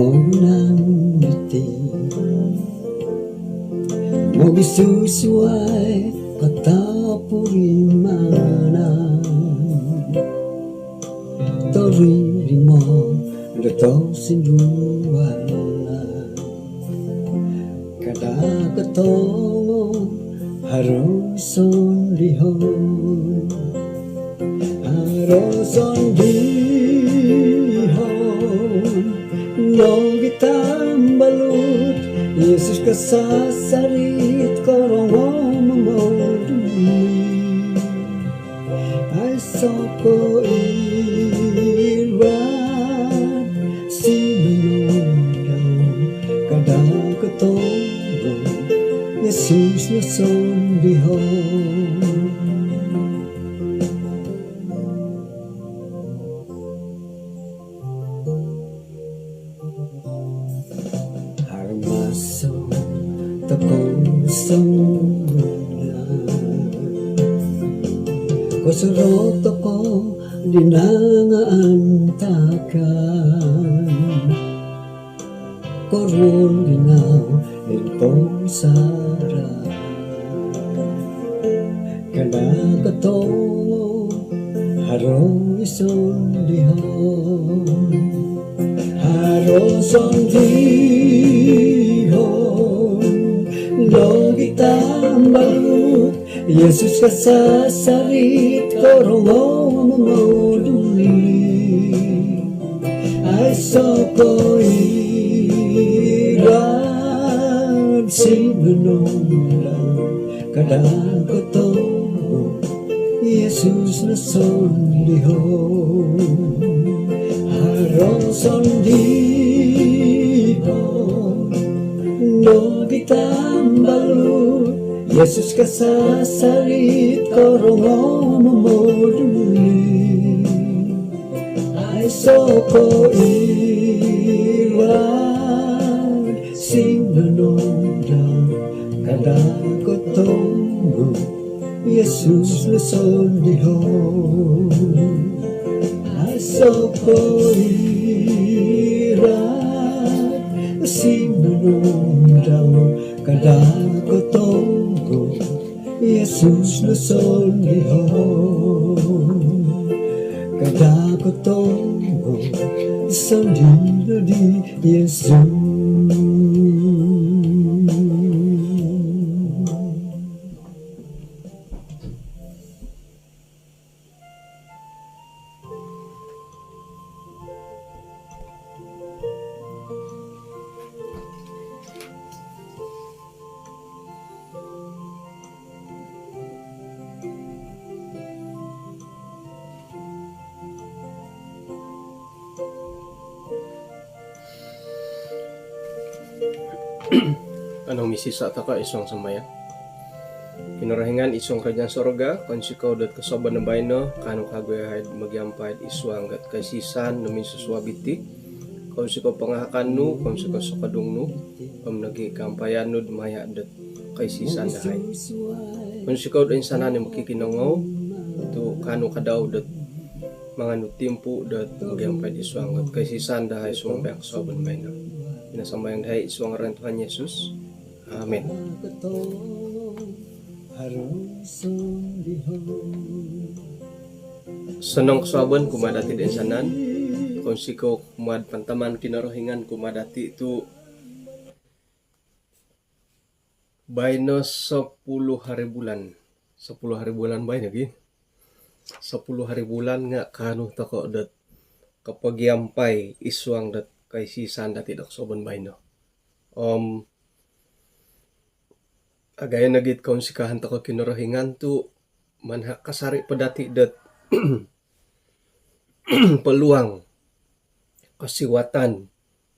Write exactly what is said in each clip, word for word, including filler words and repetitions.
Onan iti mogisusuai katapurimanan torimo do tosindualan. Kada kotongo haro sondihon, haro sondihon nogi tambalut. Yesus kasasarit korongo momoduli. Aiso ko iwad sinunudau, kada kotongo Yesus no sondihon. Haro maso tokou songulun, kosorou tokou di nangaantakan, koruol di nau id pomusarahan. Kada kotongo haro i sondihon, haro sondihon nogi tambalut. Yesus kasasarit korongo momoduli. Aiso ko iwad sinunudau, kada kotongo Yesus no sondihon. Haro sondihon nogi tambalut. Yesus kasasarit korongo momoduli. Aiso ko iwad sinunudau, kada kotongo Yesus no sondihon. Aiso ko iwad sinunudau, kada kotongo Yesus no sondihon. Kada kotongo sondihon di Yesus. Kanou misisa' toko' id suang sambayang. Kinorohingan id suang karajaan sorga, kounsikou dot kosuabon do baino kaanu kagu yahai mogiampai id suang dot kaisisan do minsusuab iti. Kounsikou pangahakan nu, kounsikou sokodung nu, om nogi' kaampayan nu do maya' dot kaisisan dahai. Kounsikou do insanan i mokikinongou tu' kaanu kadau dot manganu timpu dot mogiampai id suang dot kaisisan dahai sumambayang kosuabon baino. Iti no sambayang dahai id suang ngaran Tuhan Yesus. Amin. Osonong kosuabon kumaa dati' do insanan. Kounsikou kumaa do pantaman Kinorohingan kumaa dati' tu' baino sopuluh hari bulan. Sopuluh hari bulan baino gi. Sopuluh hari bulan nga' kaanu toko' dot kopogiampai id suang dot kaisisan dati' do kosuabon baino. Om agayo nogi' kounsikaan toko' Kinorohingan tu' manahak kasari' po dati' dot peluang, kosiwatan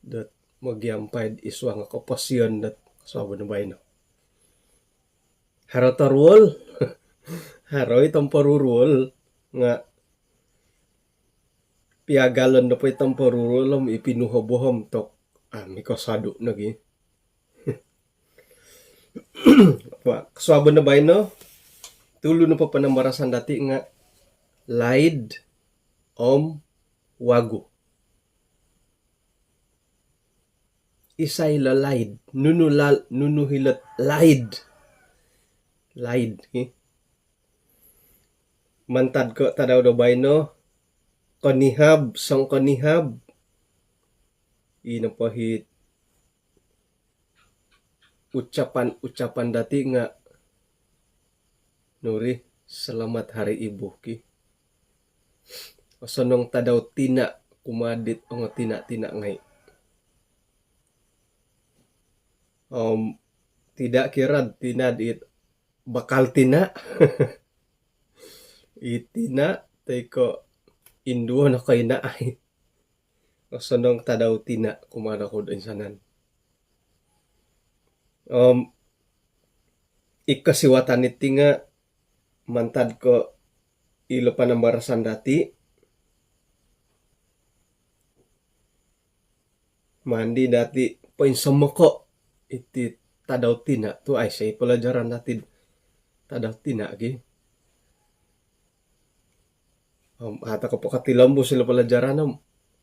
dot mogiampai id suang koposion dot kosuabon baino. Haro toruol, haro i tomporuruol nga' piagalon nopo i tomporuruol om i pinuhobohom tok, a' mikosodu' nogi. Kosuabon do baino, tulu nopo panambarasan dati' nga' laid om wagu. isai lo laid? Nunu la-, nunu hilo laid? Laid, eh. Mantad ko tadau do baino, konihab, songkonihab. Ino po hi ucapan-ucapan dati nga nuri, selamat hari ibu ki. Osonong tadau tina kumaa dit ongo tina-tina ngai. Om tidak kira tina dit bakal tina. I tina toi ko induo no ko ina ai. Osonong tadau tina kumaa dokoyu do insanan. Om i kosiwatan iti nga mantad ko ilo panambarasan dati, mandi dati poinsomoko iti tadau tina tu, aiso i pelajaran dati tadau tina ki. Om a toko po kotilombus ilo pelajaran om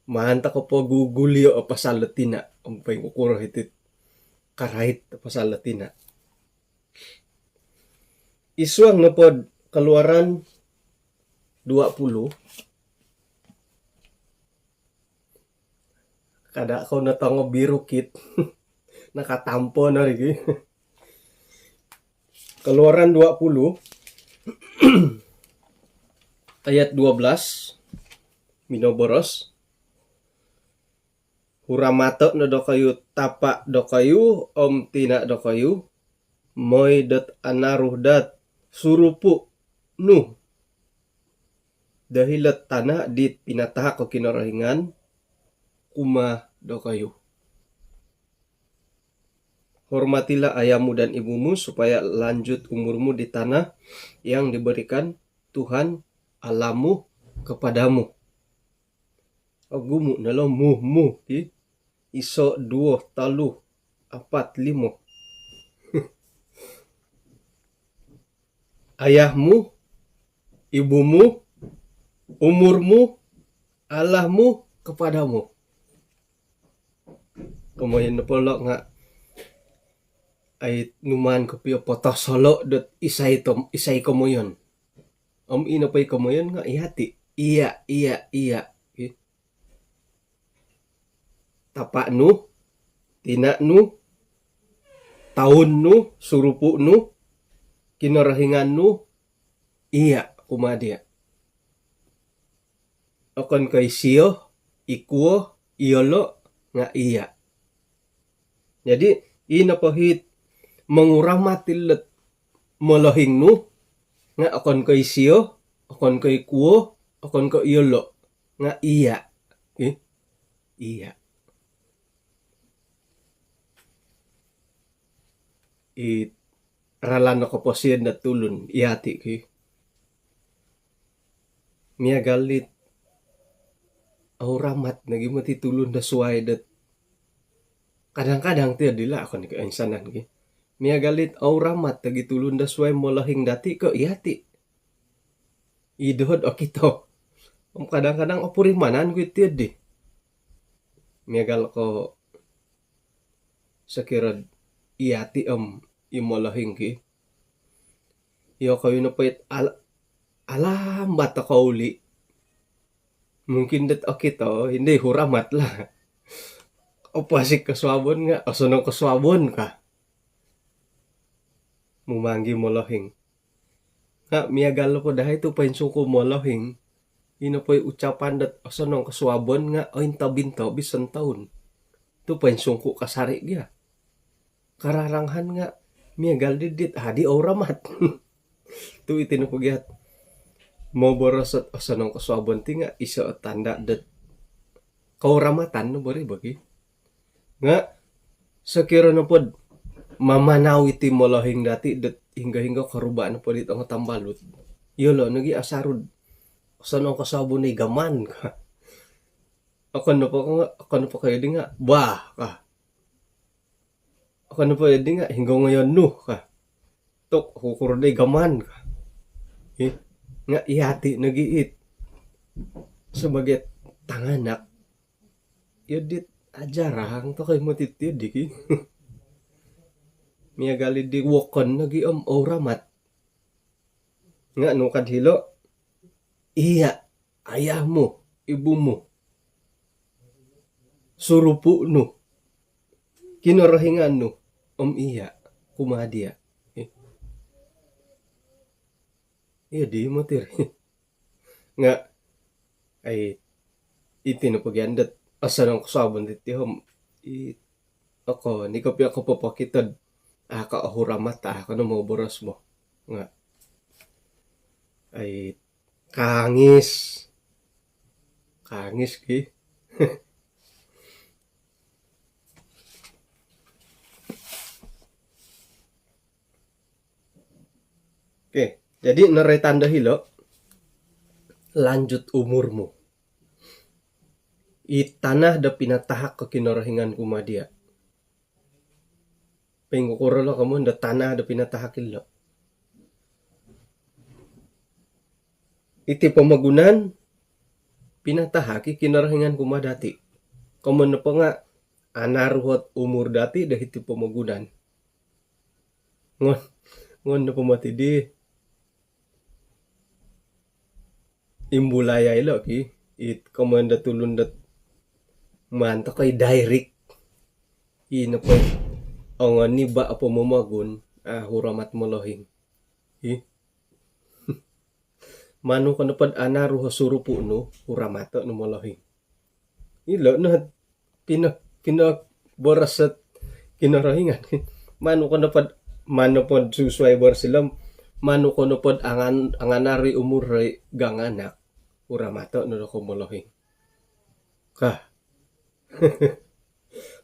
maan toko po gugulio o pasal do tina om poingkukuro hiti karait o pasal do tina. Id suang nopo do Keluaran dua puluh, kada kou no tongo biru kit. Nakatampo no rigi. Keluaran dua puluh ayat dua belas minoboros, huramato no dokoyu tapa dokoyu om tina dokoyu, moi dot anaru dot surupu nu do hilo tana dit pinatahak o Kinorohingan kumaa dokoyu. Hormatilah ayahmu dan ibumu supaya lanjut umurmu di tanah yang diberikan Tuhan Allahmu kepadamu. Ogumu no lo mu, mu ki. Iso, duo, tolu, apat, limo. Ayahmu, ibumu, umurmu, Allahmu kepadamu. Komoyon nopo lo nga ai numaan kopio potosolo dot isai tom, isai komoyon. Om ino po i komoyon nga iyati. Iya, iya, iya. Okey. Tapa nu, tina nu, toun nu, surupu nu, Kinorohingan nu, iya kumaa dia. Okon ko isio, ikuo, iyolo, nga iya. Jadi ino po hit monguramat ilot molohing nu nga okon ko isio, okon ko ikuo, okon ko iyolo, nga iya. Okey. Iya. I ralan no koposion dot tulun iyati ki. Miagal dit auramat nogi moti tulun do suai dot kadang-kadang ti adila okon ko insanan ki. Miagal dit auramat nogi tulun do suai molohing dati ko iyati. I doho dot okito. Om kadang-kadang opurimanan ku iti di. Miagal ko sokiro iyati om i molohing ki. Iyokoyu nopo it al-, alambat toko uli. Mungkin dot okito, hindi huramat lah. Oposik kosuabon nga, osonong kosuabon ka. Mumanggi molohing. Nga miagal nopo dahai tu poinsungku molohing. Ino po i ucapan dot osonong kosuabon nga ointobin-tobis sontoun. Tu poinsungku kasari gia. Kararanghan nga miagal di dit adi auramat. Tu iti nopo gia moboros dot osonong kosuabon ti nga iso tanda dot kauramatan no bori bagi. Nga sokiro nopo dot mamanau iti molohing dati dot hinggo-hinggo koruba nopo dit ongo tambalut. Iyolo nogi asaru dot osonong kosuabon i gaman ka. Okon nopo ko nga, okon nopo ko iyadi nga, bah ka. Okon nopo iyadi nga, hinggo ngoyon nu ka. Tu kukuro di gaman ka. Eh, nga iyati nogi it. Sebagai tanganak, iyo dit ajarang tokou moti ti di ki. Miagal di wokon nogi om ouramat. Nga' nu kad hilo', iya', ayahmu, ibumu, surupu' nu, Kinorohingan nu, om iya' kumaa diya'. Iyo di moti ri. Nga' ai, iti nopo gia dot osonong kosuabon diti om i, okon i kopio ko popokito dot a' ko ohuramat, a' ko no moboros bo. Nga' ai, kangis. Kangis ki. Okey, jadi noroitan do hilo', lanjut umurmu. I tanah do pinatahak ko Kinorohingan kumaa diya'. Poingkukuro lo komoyon do tanah do pinatahak ilo'? Iti pomogunan pinatahak i Kinorohingan kumaa dati'. Komoyon nopo nga' anaru ot umur dati' do hiti pomogunan. Ngon, ngon nopo moti di, imbulai ai lo' ki, it komoyon do tulun dot maan tokou i direct. I nopo ongoniba' o pomogun, a' huramat molohing. Hi. Manu ko nopo dot anaru o surupu' nu, huramato' nu molohing. Ilo' no pino, pinoboros ot Kinorohingan. Manu ko nopo dot, manu po dot susuai boros ilo', manu ko nopo dot angan, anganaru i umur ri ganganak, huramato' nu dokou molohing. Kah.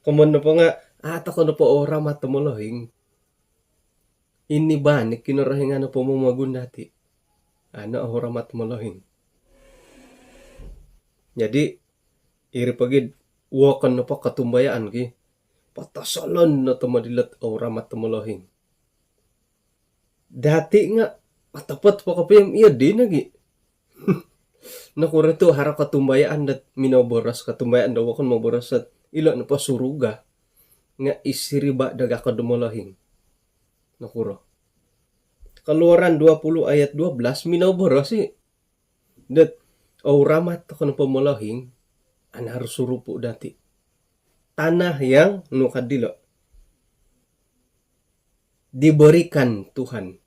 Komoyon nopo nga', a' tokou nopo ohuramat do molohing, iniba' ni Kinorohingan o pomogun dati'. A' no ohuramat molohing. Jadi, iri pogi dot wokon nopo kotumbayaan ki, potosolon no tomod ilo' dot ohuramat do molohing. Dati' nga' otopot po kopio om iyo di nogi. Nokuro tu' haro kotumbayaan dot minoboros, kotumbayaan do wokon moboros dot ilo' nopo suruga nga' i siriba' do gakod do molohing. Nokuro? Keluaran dua puluh ayat dua belas minoboros i dot ohuramat tokou nopo molohing, anaru surupu' dati'. Tanah yang, nu kad dilo', diberikan Tuhan.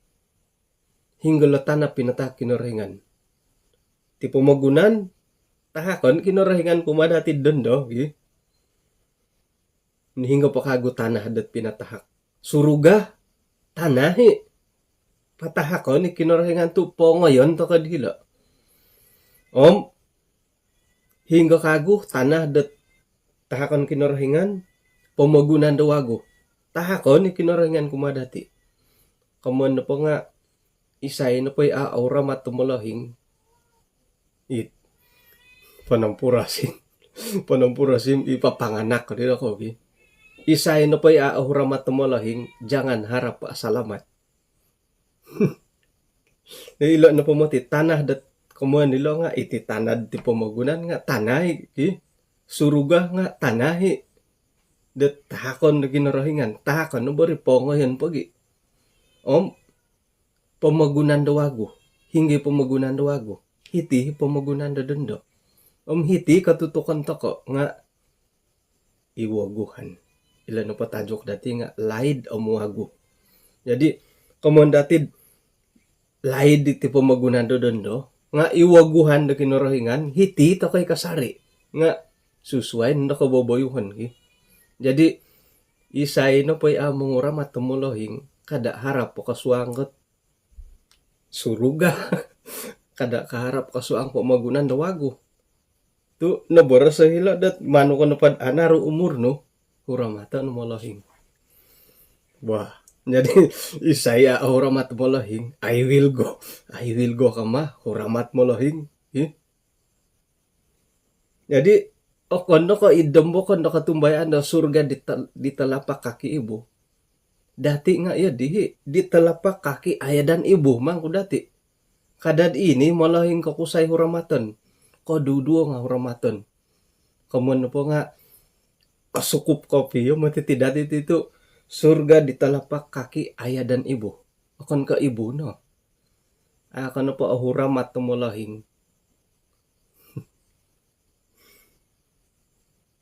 Hinonggo lo tanah pinatahak Kinorohingan? Ti pomogunan, tahakon Kinorohingan kumaa dati' dondo, gi. Hinonggo po kagu tanah dot pinatahak? Suruga, tanah i'. Patahakon i Kinorohingan tu' pongoyon tokou di hilo'. Om hinonggo kagu tanah dot tahakon Kinorohingan? Pomogunan do wagu. Tahakon i Kinorohingan kumaa dati'. Komoyon nopo nga', isai nopo i a' ohuramat do molohing, it, ponompurasi. Ponompurasi i papanganak di dokou ki. Isai nopo i a' ohuramat do molohing, jangan harap salamat. Ilo' nopo moti tanah dot komoyon ilo' nga' iti tanah dot ti pomogunan nga' tanah i' ki. Suruga nga' tanah i' dot tahakon do Kinorohingan. Tahakon no bo ri pongoyon pogi. Om pomogunan do wagu. Hinonggo i pomogunan do wagu? Hiti i pomogunan do dondo. Om hiti i kotutukon tokou nga' i woguhan. Ilo nopo tajuk dati nga' laid om wagu. Jadi, komoyon dati laid iti pomogunan do dondo, nga' i woguhan do Kinorohingan, hiti tokou i kasari'. Nga' susuai no do koboboyuhon ki. Jadi, isai nopo i a' monguramat do molohing, kada' harap po kosuang dot suruga. Kada' kaharap kosuang pomogunan do wagu. Tu' noboros o hilo' dot manu ko nopo dot anaru umur nu, huramato' nu molohing. Wah, jadi isai a' huramat molohing, I will go. I will go kama, huramat molohing. Hi. Jadi, okon no ko' id dombokon do kotumbayaan do surga di tel-, di telapak kaki ibu. Dati' nga' iyo dihi', di telapak kaki ayah dan ibu mangku dati'. Kada' dot ini molohing ko kusai huramaton, ko duduo nga' huramaton. Komoyon nopo nga' kosukup kopio moti ti dati ti tu surga di telapak kaki ayah dan ibu. Okon ko ibu no. Okon nopo ohuramat tu molohing.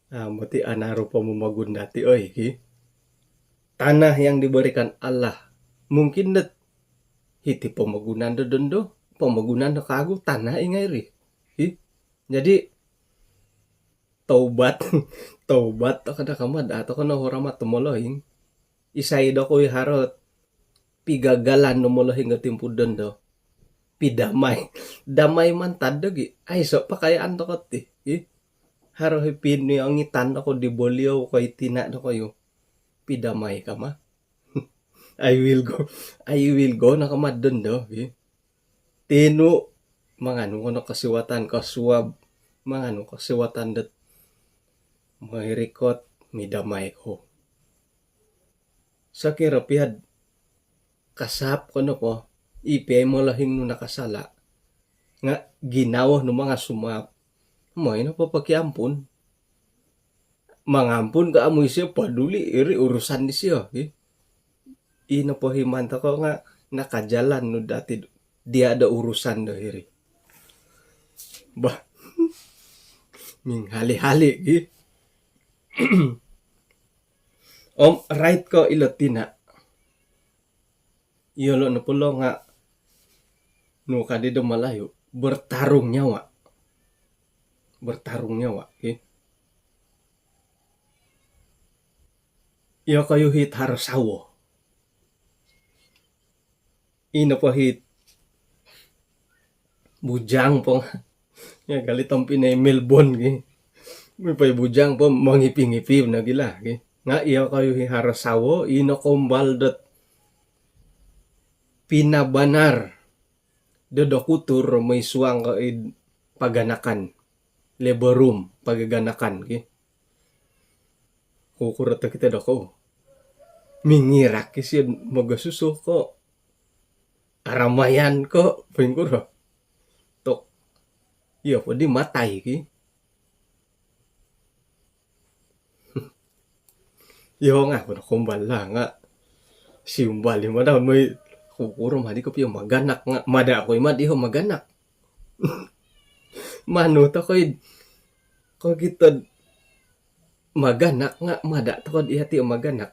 Ah, moti anaru pomogun dati oi ki. Tanah yang diberikan Allah. Mungkin dot hiti pomogunan do dondo, pomogunan do kagu tanah ingai ri. Hi. Jadi taubat, taubat kada kama da to kono hormat tu molohing. Isai do kui harot pigagalan do molohing do timpu dondo. Pidamai. Damai mantad do gi. Aiso pakayaan toko ti. Hi. Haro hi piniongitan toko di boliau ko i tina toko yu. Pidamai kama. I will go. I will go no kama dondo. Hi. Tinu manganu kono kosiwatan kosuab. Manganu kosiwatan dot moirikot midamai ko. Sokiro piad kasap kono po, i piai molohing nu nakasala. Nga ginawo nu mangasumaap. Moi nopo pokiampun. Mangampun ka amu isio paduli iri urusan disio, hi. Ino po himan toko nga nakajalan nu dati dia do urusan do hiri. Bah. Minghali-hali, hi. Om rait ko ilo tina. Iyolo nopo lo nga nu kadi do Malayu, bertarung nyawa. Bertarung nyawa, ki. Iyo koyu hit haro sawo. Ino po hit bujang po. Ya kali tompi nei Melbourne ki. Mipai bujang po mangipi-ngipi na gila ki. Nga iyo koyu hi haro sawo ino kombal dot pinabanar do dokutur moi suang ko id paganakan. Labor room, pagaganakan ki. Kukuro to kito do ko. Mingirak ki sio mogosusu ko. Aramayan ko poingkuro. Tok. Iyo po di matai ki. Iyo nga kono kombal lah nga. Siumbal di mada moi kukuro madi ko pio maganak nga mada ko imad iyo maganak. Manu to ko id ko kito maganak nga mada to ko iya ti maganak.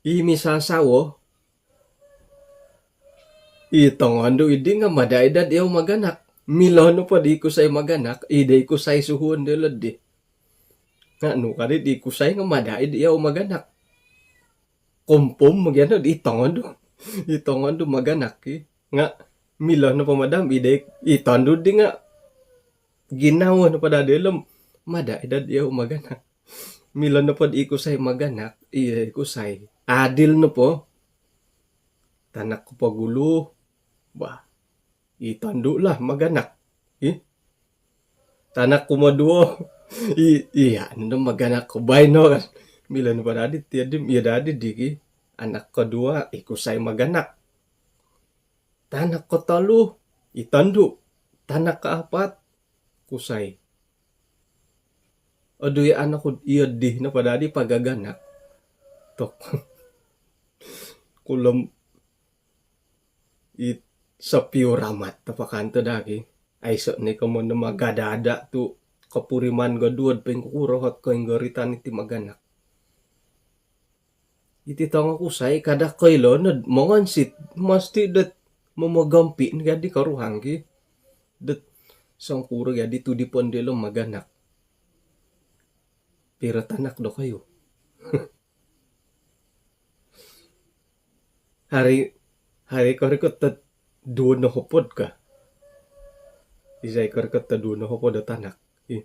I misasawo I tongondu idi nga mada idad iyau maganak. Milo nopo di ikusai maganak, ida ikusai suhuon dilo di. Nga nu kadi di ikusai nga mada id iyau maganak. Kompom magian di tongondu. I tongondu maganak ki. Nga milo nopo madam ida i tondu di nga ginawo nopo dadi lom mada idad iyau maganak. Milo nopo di ikusai maganak, iya ikusai. Adil nopo. Tanak ku pogulu, bah, i tondu lah maganak. Ih. Tanak ku moduo, i, iya, nondo maganak ko baino kan. Milo nopo dadi, tiadim, iya dadi digi. Anak kedua, ikusai maganak. Tanak kotolu, i tondu. Tanak kaapat, kusai. Odui anak ku iyo di nopo dadi pagaganak. Tok. Kulom i sopiu ramat tapakan to dagi. Aiso ni komo no magada-ada tu kopuriman goduod pengkukurohot koinggoritan iti maganak. Iti tongo kusai kada koilo nod mongonsit masti dot momogompi ni gadi koruhang ki. Dot songkuro gadi tudipon dilo maganak. Piro tanak do koyu. Hari hari korikot to duo no hopod ka. Isai korikot to duo no hopod do tanak. Ih.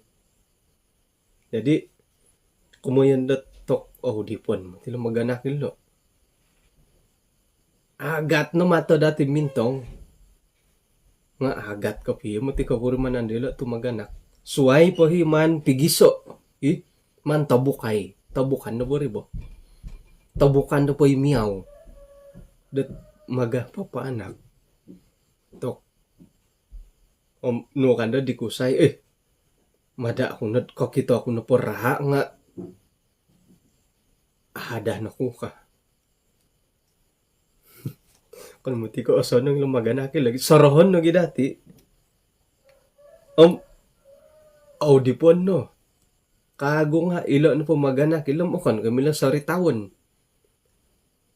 Jadi komoyon dot tok oh dipon mati lo maganak ilo. Agat no mato dati mintong. Nga agat kopio mati kopurimanan dilo tu maganak. Suai po hi man pigiso. Hi man tobukai. Tobukan do bori bo. Tobukan do po i miau. Dot maga papa anak. Tok. Om nu kan do dikusai eh. Mada' ku nod kokito ku nopo raha' nga' ahadan oku ka. Okon moti ko' osonong ilo maganak i lagi, sorohon nogi dati'. Om au dipon no. Kaagu nga' ilo nopo maganak ilo om okon ko' milo soritaon.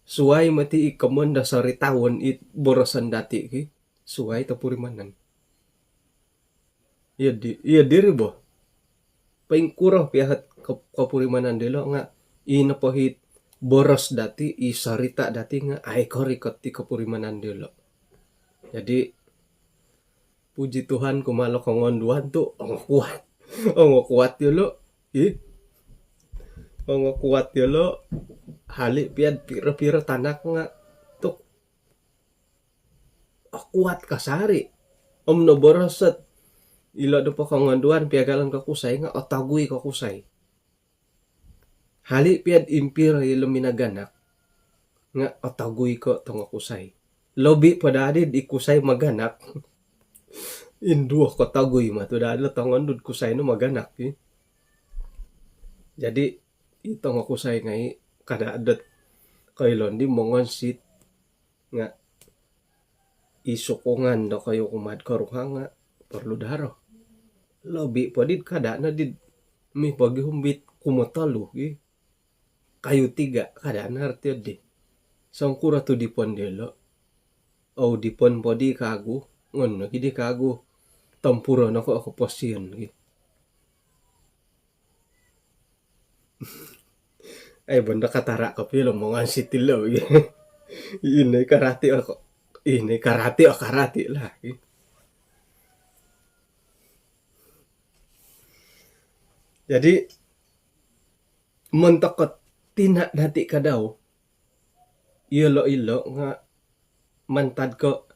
Suwai moti i komon do soritaon i boroson dati' ki. Suwai topurimanan. Iyo di, iyo diri bo. Poingkuro pia hot ko-, kopurimanan dilo' nga' i nopo hit boros dati', i sorita' dati' nga' ai korikot i kopurimanan dilo'. Jadi, puji Tuhan kumaa lo kongonduan tu' ongokuat. Ongokuat yolo'. Ih. Ongokuat yolo'. Hali' pia'd piro-piro tanak nga' tu' okuat kasari'. Om noboros ot ilo' do pokongonduan piagalon ko kusai nga' otogui ko kusai. Hali' pia'd impiro ilo minaganak nga' otogui ko tongokusai. Lobi' po daa di'd i kusai maganak. Induo ko togui matu daa lo tongondu'd kusai no maganak i. Jadi i tongokusai ngai' kada' dot koilon di mongonsit nga' i sokongan dokoyu kumaa'd koruhang nga' porlu' daharo. Lobi' po di'd kada' no di'd mipogihumbit kumotolu gi. Kayu tiga, kada' no arti oddi. Songkuro tu' dipon dilo'? Au dipon po di kaagu, ngon nogi di kaagu. Tompuron oko' o koposion gi. Ai, bondo katara' kopio lo mongonsit ilo. Ino i karati' oko'. Ino i karati' o karati' lah. Jadi montok ko tina' dati' kadau, iyolo'-ilo' nga' mantad ko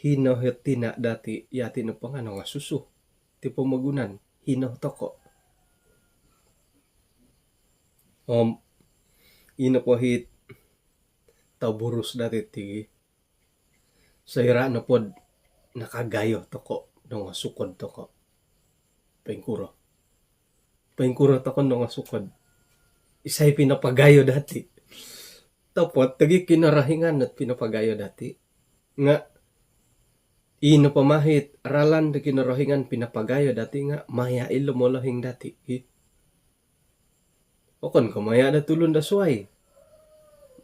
hino hit tina' dati', iyati' nopo nga' nongosusu ti pomogunan, hino toko'. Om ino po hit toburus dati' ti, soira' nopod nakagayo toko', nongosukod toko'. Poingkuro? Poingkuro toko' nongosukod? Isai pinapagayo dati'? Topot nogi Kinorohingan ot pinapagayo dati'. Nga' ino po ma hit ralan do Kinorohingan pinapagayo dati' nga' maya' ilo molohing dati' ki. Okon ko' maya' do tulun do suwai.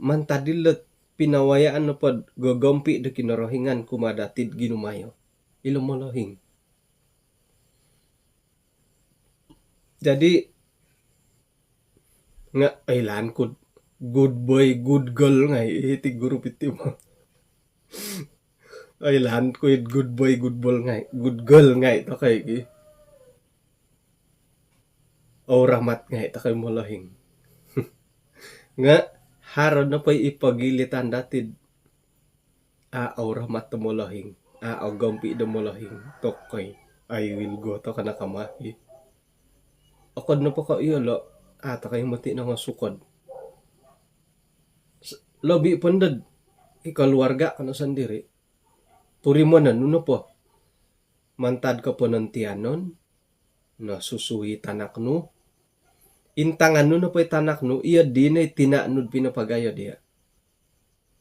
Mantad ilo pinawayaan nopod gogompi' do Kinorohingan kumaa dati'd ginumayo, ilo molohing. Jadi nga' oilaan ku'd good boy, good girl ngai' iti group iti mo. Oilaan ku i'd good boy, good girl ngai', good girl ngai' tokoi ki. Auramat ngai' tokoi molohing. Nga' haro nopo i pogilitan dati'd a' auramat do molohing, a' ogompi' do molohing tokoi, ai wilgo toko' nakamaki. Okon nopo ko' iyolo', a' tokoi moti' nongosukod. Lobi' po nondo'd i koluarga' ko no sondiri'. Purimanan nu nopo, mantad ko ponontiyanon, nosusu i tanak nu. Intangan nu nopo i tanak nu, iyo dino i tina' nu'd pinapagayo diya'.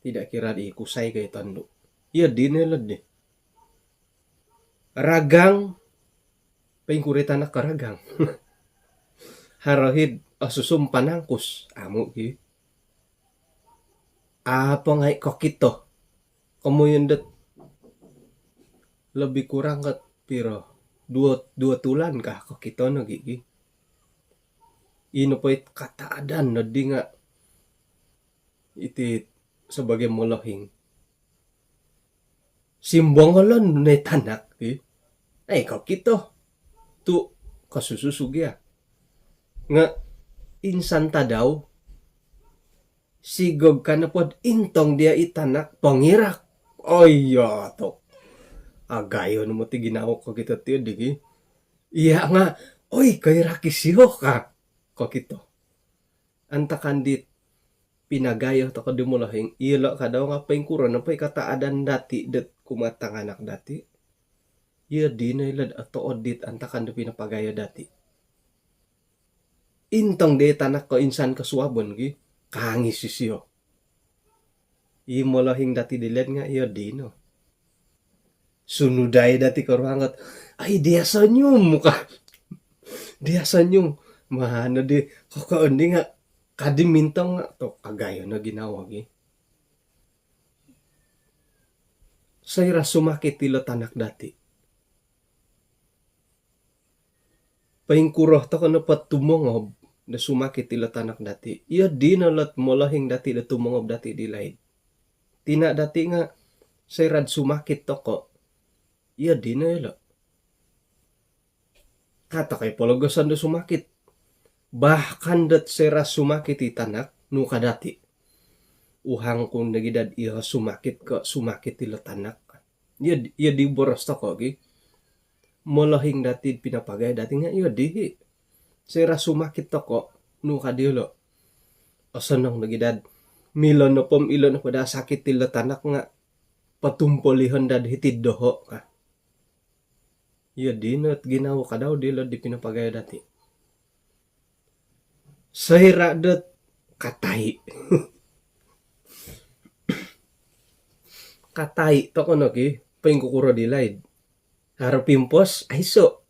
Tidak kira di kusai ko i tondu', iyo dino ilo'ddi. Ragang, poingkuro i tanak ko ragang? Haro hi'd osusu om panangkus, amu' ki. Apo ngai' kokito? Komoyon dot lobi kurang kot piro, duo, duo tulan kah kokito nogi' ki. Ino po it kataadan noddi nga' iti sabagai molohing. Simbongolon nu no i tanak ki, ai kokito tu' kosusu-susu gia. Nga' insan tadau, sigog ka nopod intong diya' i tanak, pongirak. Oi, iyo tu'. Agayo no moti ginawo kokito tiyo di ki. Iya' nga', oi, koirak isio ka kokito. Antakan dit pinagayo toko' di molohing, iyolo' kadau nga' poingkuro nopo i kataadan dati' dot kumaa tanganak dati', Iyo dino ilo'd otood dit antakan do pinapagayo dati'. Intong di tanak ko insan kosuabon gi, kangis isio. I molohing dati' di laid nga' iyo dino. Sunudai dati' koruhang ot, "Ai, dia senyum," ka. "Dia senyum." Mano di kokoon di nga' kadi mintong nga' tu' kagayo no ginawo gi. Soira' sumakit ilo tanak dati', poingkuro toko' nopo tumongob do sumakit ilo tanak dati', iyo dino lot molohing dati' do tumongob dati' di laid. Tina' dati' nga' soira'd sumakit toko', iyo dino ilo'. Ka' toko' i pologoson do sumakit. Bahkan dot soira' sumakit i tanak, nu ka dati', "Uhang ku nogi dad iyoho' sumakit ko' sumakit ilo tanak." Iyo, iyo di boros toko' gi. Molohing dati'd pinapagayo dati' nga' iyo dihi'. Soira' sumakit toko', nu ka diyolo', "Osonong nogi dad milo nopo om ilo nopo daa sakit ilo tanak nga' potumpolihon dad hiti'd doho'," ka. Iyo dino ot ginawo kadau dilo di pinapagayo dati'. Soira' dot katai'. Katai' toko' no ki, poingkukuro di laid? Haro pimpos, aiso'.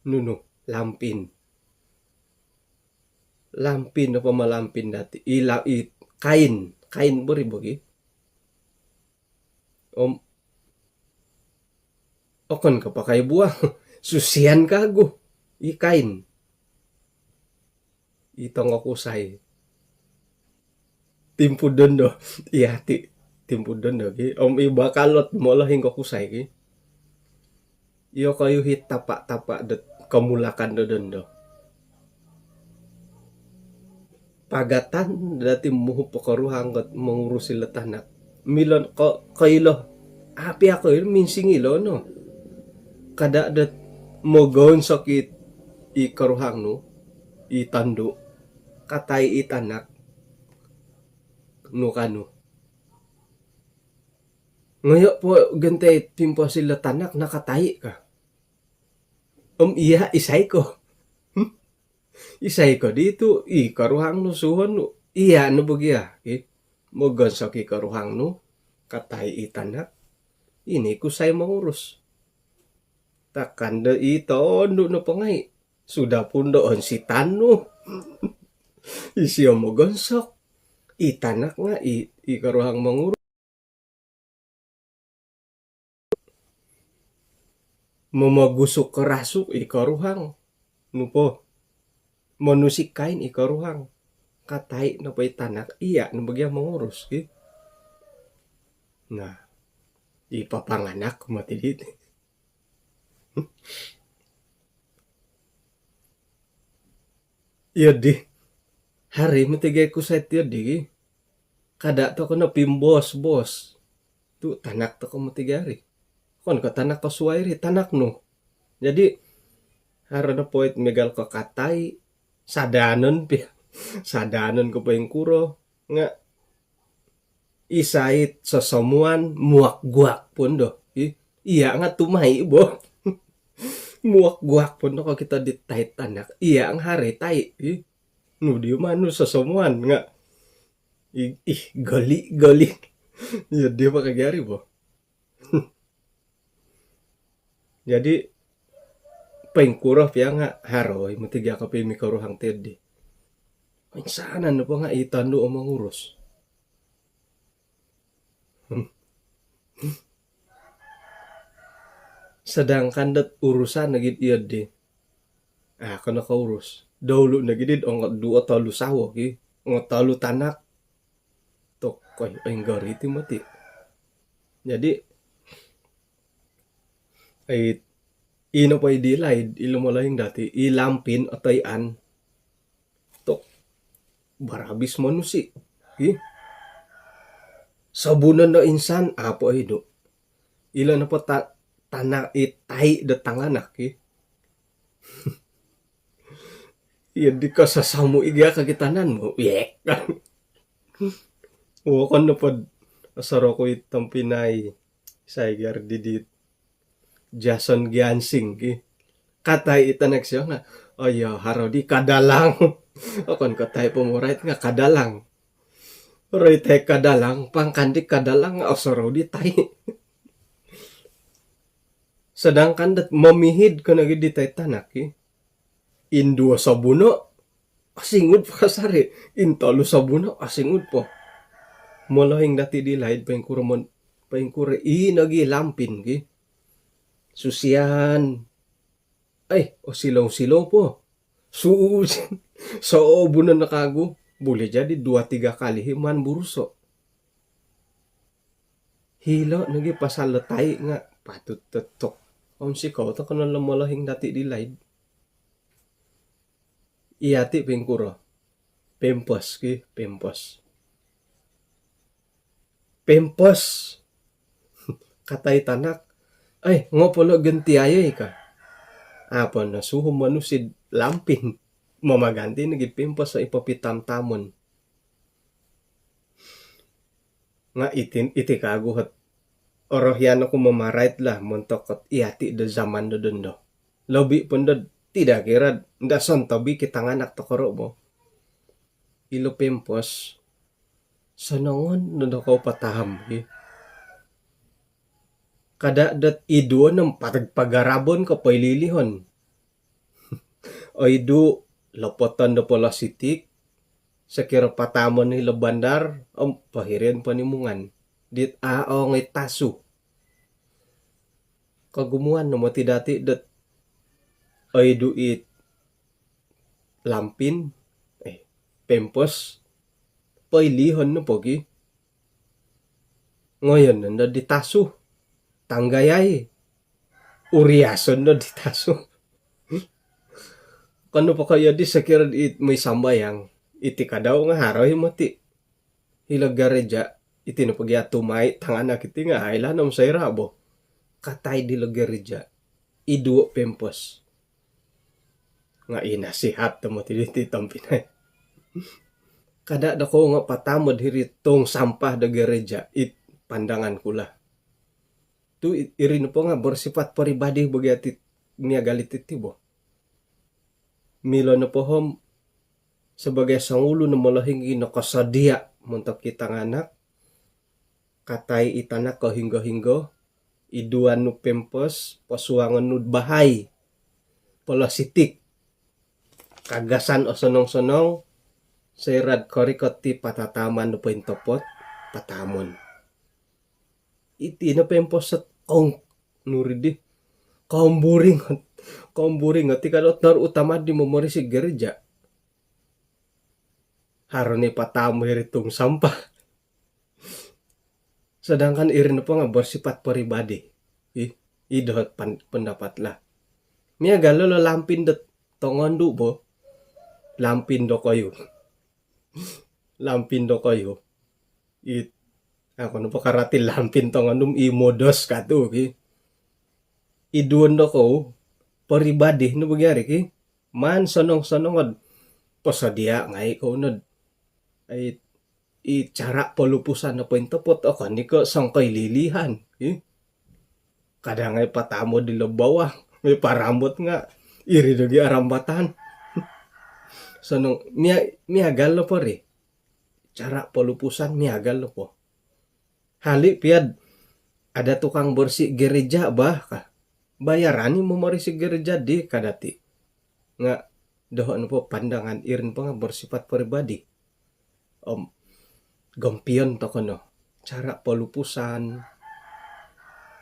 Nunu, lampin. Lampin, apa ma lampin dati'? I la-, i kain, kain bori bogi. Om okon ko' pakai buang, susian kagu i kain. I tongokusai. Timpu dondo. Iya ti, timpu dondo ki. Om i bakalot molohing kokusai ki. Iyokoyu hi tapa'-tapa' dot komulakan do dondo. Pagatan dati' muhup o koruhang ot mongurus ilo tanak. Milo ko-, koilo. Api' ako ilo minsingilo no. Kada' dot mogonsok i, i koruhang nu, i tondu'. Katai' i tanak. Nu kanu. Ngoyo' po gontai' pimpos ilo tanak nakatai' ka. Om iya', isai ko? Hmm? Isai ko di tu', i koruhang nu suhuon nu. Iya' nu bogia, ki. Mogonsok i koruhang nu, katai' i tanak. Ini kusai mongurus. Takan do i tondu' nopo ngai'. Sudah pun do onsitan nu. Isio mogonsok. I tanak nga' i, i koruhang mongurus. Momogusuk karasuk i koruhang. Nu po? Monusik kain i koruhang. Katai' nopo i tanak, iya' nu bogia mongurus ki. Nah, i papanganak moti diti. Iyo di. Hari moti gai kusai ti iyo di ki. Kada' toko' no pimbos-bos. Tu' tanak toko' moti gai hari. Okon ko' tanak kosuai ri, tanak nu. Jadi, haro nopo it miagal ko katai', sadanon pi. Sadanon ko poingkuro. Nga' isai it sosomuan, muak-guak pondo. Ih, iya' nga' tumai' bo. Muak-guak pondo kokito di tai' tanak. Iya' nga' hari tai'. Ih, nu di manu sosomuan nga'. Ih, ih, goli, goli. Iyo di apa kagi hari bo. Jadi, poingkuro pia nga' haro i moti gia kopi mikoruhang ti di. Insanan nopo nga' i tondu' o mongurus. Sedangkan dot urusan nogi iyo di. Ah, kono kourus. Dahulu nogi di ongo duo tolu sawo ki. Ongo tolu tanak. Tok, oi, oi, nggori ti moti. Jadi, ai, ino po i di laid, ilo molohing dati, i lampin, otoian. Tok, barabis monusi. Ih. Sabunon do insan, apo idu. Ilo nopo ta-, tanak i tai' do tanganak, ih. Iyo di kasasamu' i gia kagitanan mu. Yek. Wokon nopod asaro ku i tompinai. Isai gia ri didit. Jason Giansing ki. Katai i tanak sio nga, oh iyo, haro di kadalang. Okon ko tai pomorait nga kadalang. Roitai i kadalang, pangkan di kadalang nga osorou di tai. Sedangkan dot momihid ko nogi di tai tanak ki. Induo sobuno, asingud po kasari. Intolu sobuno, asingud po. Molohing dati di laid, poingkuro mon-, poingkuro i nogi lampin ki. Susian. Ai, osilou-silou po. Susian. Sobuno no kagu. Boleh jadi dua tiga kali hi maan buruso. Hilo nogi pasal do tai nga patut totok. Om sikou tokou no lo molohing dati di laid. Iyati poingkuro? Pempos ki, pempos. Pempos. Katai tanak. Ai, ngopo lo ganti ayai ka. Apa no suhu manusid lampin. Mamaganti nogi pempos so ipopitam-tamon. Nga iti, iti kagu hot orohian oku mamarait lah montok kot iyati do zaman do dondo. Lobi pun do tidak kira nda sontobi ki tanganak tokoro bo. Ilo pempos sonongon no do kou pataham ki. Kada dot iduo no patag pagarabon ko poililihon. Oidu lopoton do polositik, sokiro patamon hilo bandar, om pohirion ponimungan. Dit a ongoi tasu. Kogumuan no moti dati dot oidu i lampin, eh, pempos, poilihon no pogi. Ngoyon no di tasu, tanggayai. Uriason no di tasu. Kanu po koyo di sokiro di moi sambayang. Iti kadau nga haro hi moti. Hilo gereja, iti no pogi atumai tanganak iti nga ai lah nom soira bo. Katai di lo gereja. Iduo pempos. Nga i nasihat do moti diti tompinai. Kada do kou nga patamod hiri tong sampah do gereja, it pandangan ku lah. Tu i-, iri nopo nga bersifat peribadi bagi ati miagal iti ti bo. Milo nopo om sebagai songulun o molohing i nokosodia montok i tanganak, katai i tanak ko hinggo-hinggo, iduan nu pempos, posuangon nu bahai, polositik, kagasan osonong-sonong, soira'd korikot ti patataman do pointopot, patamon. Iti no pempos ot kong nuri di. Komburing, komburing ot i kadot nor utama di momorisi gereja. Haro ni patam hiri tung sampah. Sedangkan iri nopo nga bersifat peribadi. Ih, i dohot pan-, pendapat lah. Miagal lo lampin dot tongondu bo. Lampin dokoyu. Lampin dokoyu. It, aku nopo karati lampin tongondu i modos katu ki. Iduon dokou peribadi no bagi ari ki. Maan sonong-sonong od posodia ngai kou nod. Ai, i cara polupusan nopo intopot, okon i ko songkoi lilihan, ih. Kada ngai patamod di lo bawah, ngai parambot nga iri dogi arambatan. Sonong, mia-, miagal lo po ri. Cara polupusan miagal lo po. Hali piad ada tukang bersih gereja bah ka. Bayaran i momorisi gereja di kadati. Nga doho nopo pandangan iri nopo nga bersifat peribadi. Om gompion toko no. Cara polupusan.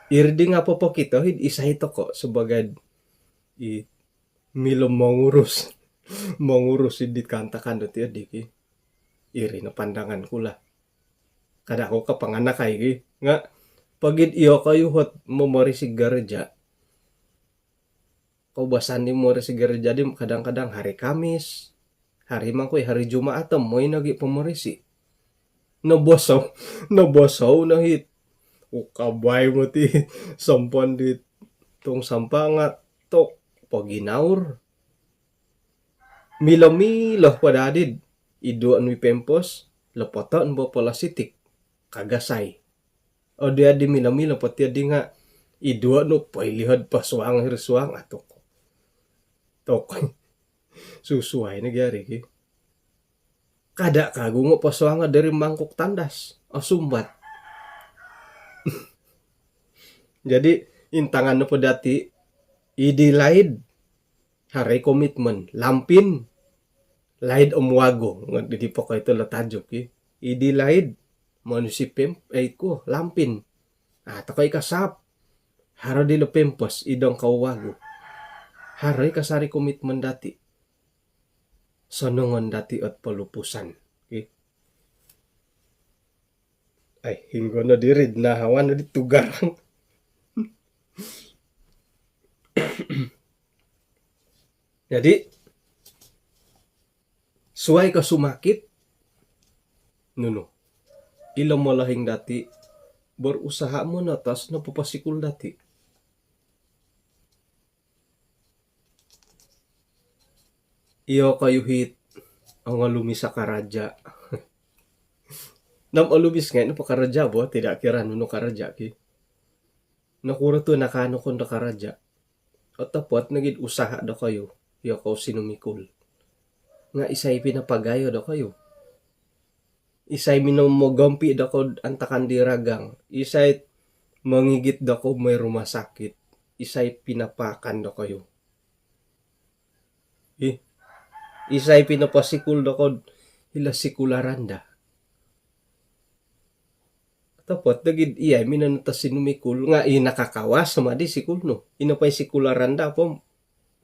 Iri di nga popokito hid isai toko sebagai i milo mongurus. Mongurus id di kaantakan do tiyo di ki. Iri no pandangan ku lah. Kada ko kapanganak ai ki. Nga pogid iyo koyu hot momorisi gereja. Koubasan di momorisi gereja di kadang-kadang hari Kamis. Hari mangkui hari Jumaat om moi nogi pomorisi. Nobosou, nobosou no hit. Ukabai moti sompon di tung sampah nga tok poginaur. Milo-milo po dadid. Iduo nui pempos, lopoto no bo polositik. Kagasai. Odi adi milo-milo po tiyo di nga Iduo nu poilihod posuang hiri suang atuk. Tok. Susuai no gia ri ki. Kada kagu ngo posuang dari mangkuk tandas. Osumbat. Jadi intangan nopo dati, idi laid, haro i komitmen, lampin, laid om wagu. Nga di pokoi tu lo tajuk i. Idi laid, monusi pem, eh, ku, lampin. Ah, tokoi kasap. Haro di lo pempos, idong kau wagu. Haro i kasari komitmen dati. Sonongon dati ot polupusan. Okey. Ai, hinggo no diri, nahawan no di tugar. Jadi, suai ko sumakit, nunu. Ilo molohing dati, berusaha monotos no poposikul dati. Iyo koyu hit, ongolumis o karaja. Nom olumis ngai no po karaja bo, tidak kira nunu karaja ki. Nokuro tu nakaanu kon do karaja. Otopot nogi usaha dokoyu, iyo kou sinumikul. Nga isai pinapagayo dokoyu. Isai minomogompi dokou antakan di ragang. Isai mongigit dokou moi rumah sakit. Isai pinapaakan dokoyu. Ih. Isai pinoposikul dokou hilo sikul aranda. Otopot dogi iya minonotos sinumikul nga i nakakawas sama di sikul nu. Ino pai sikul aranda po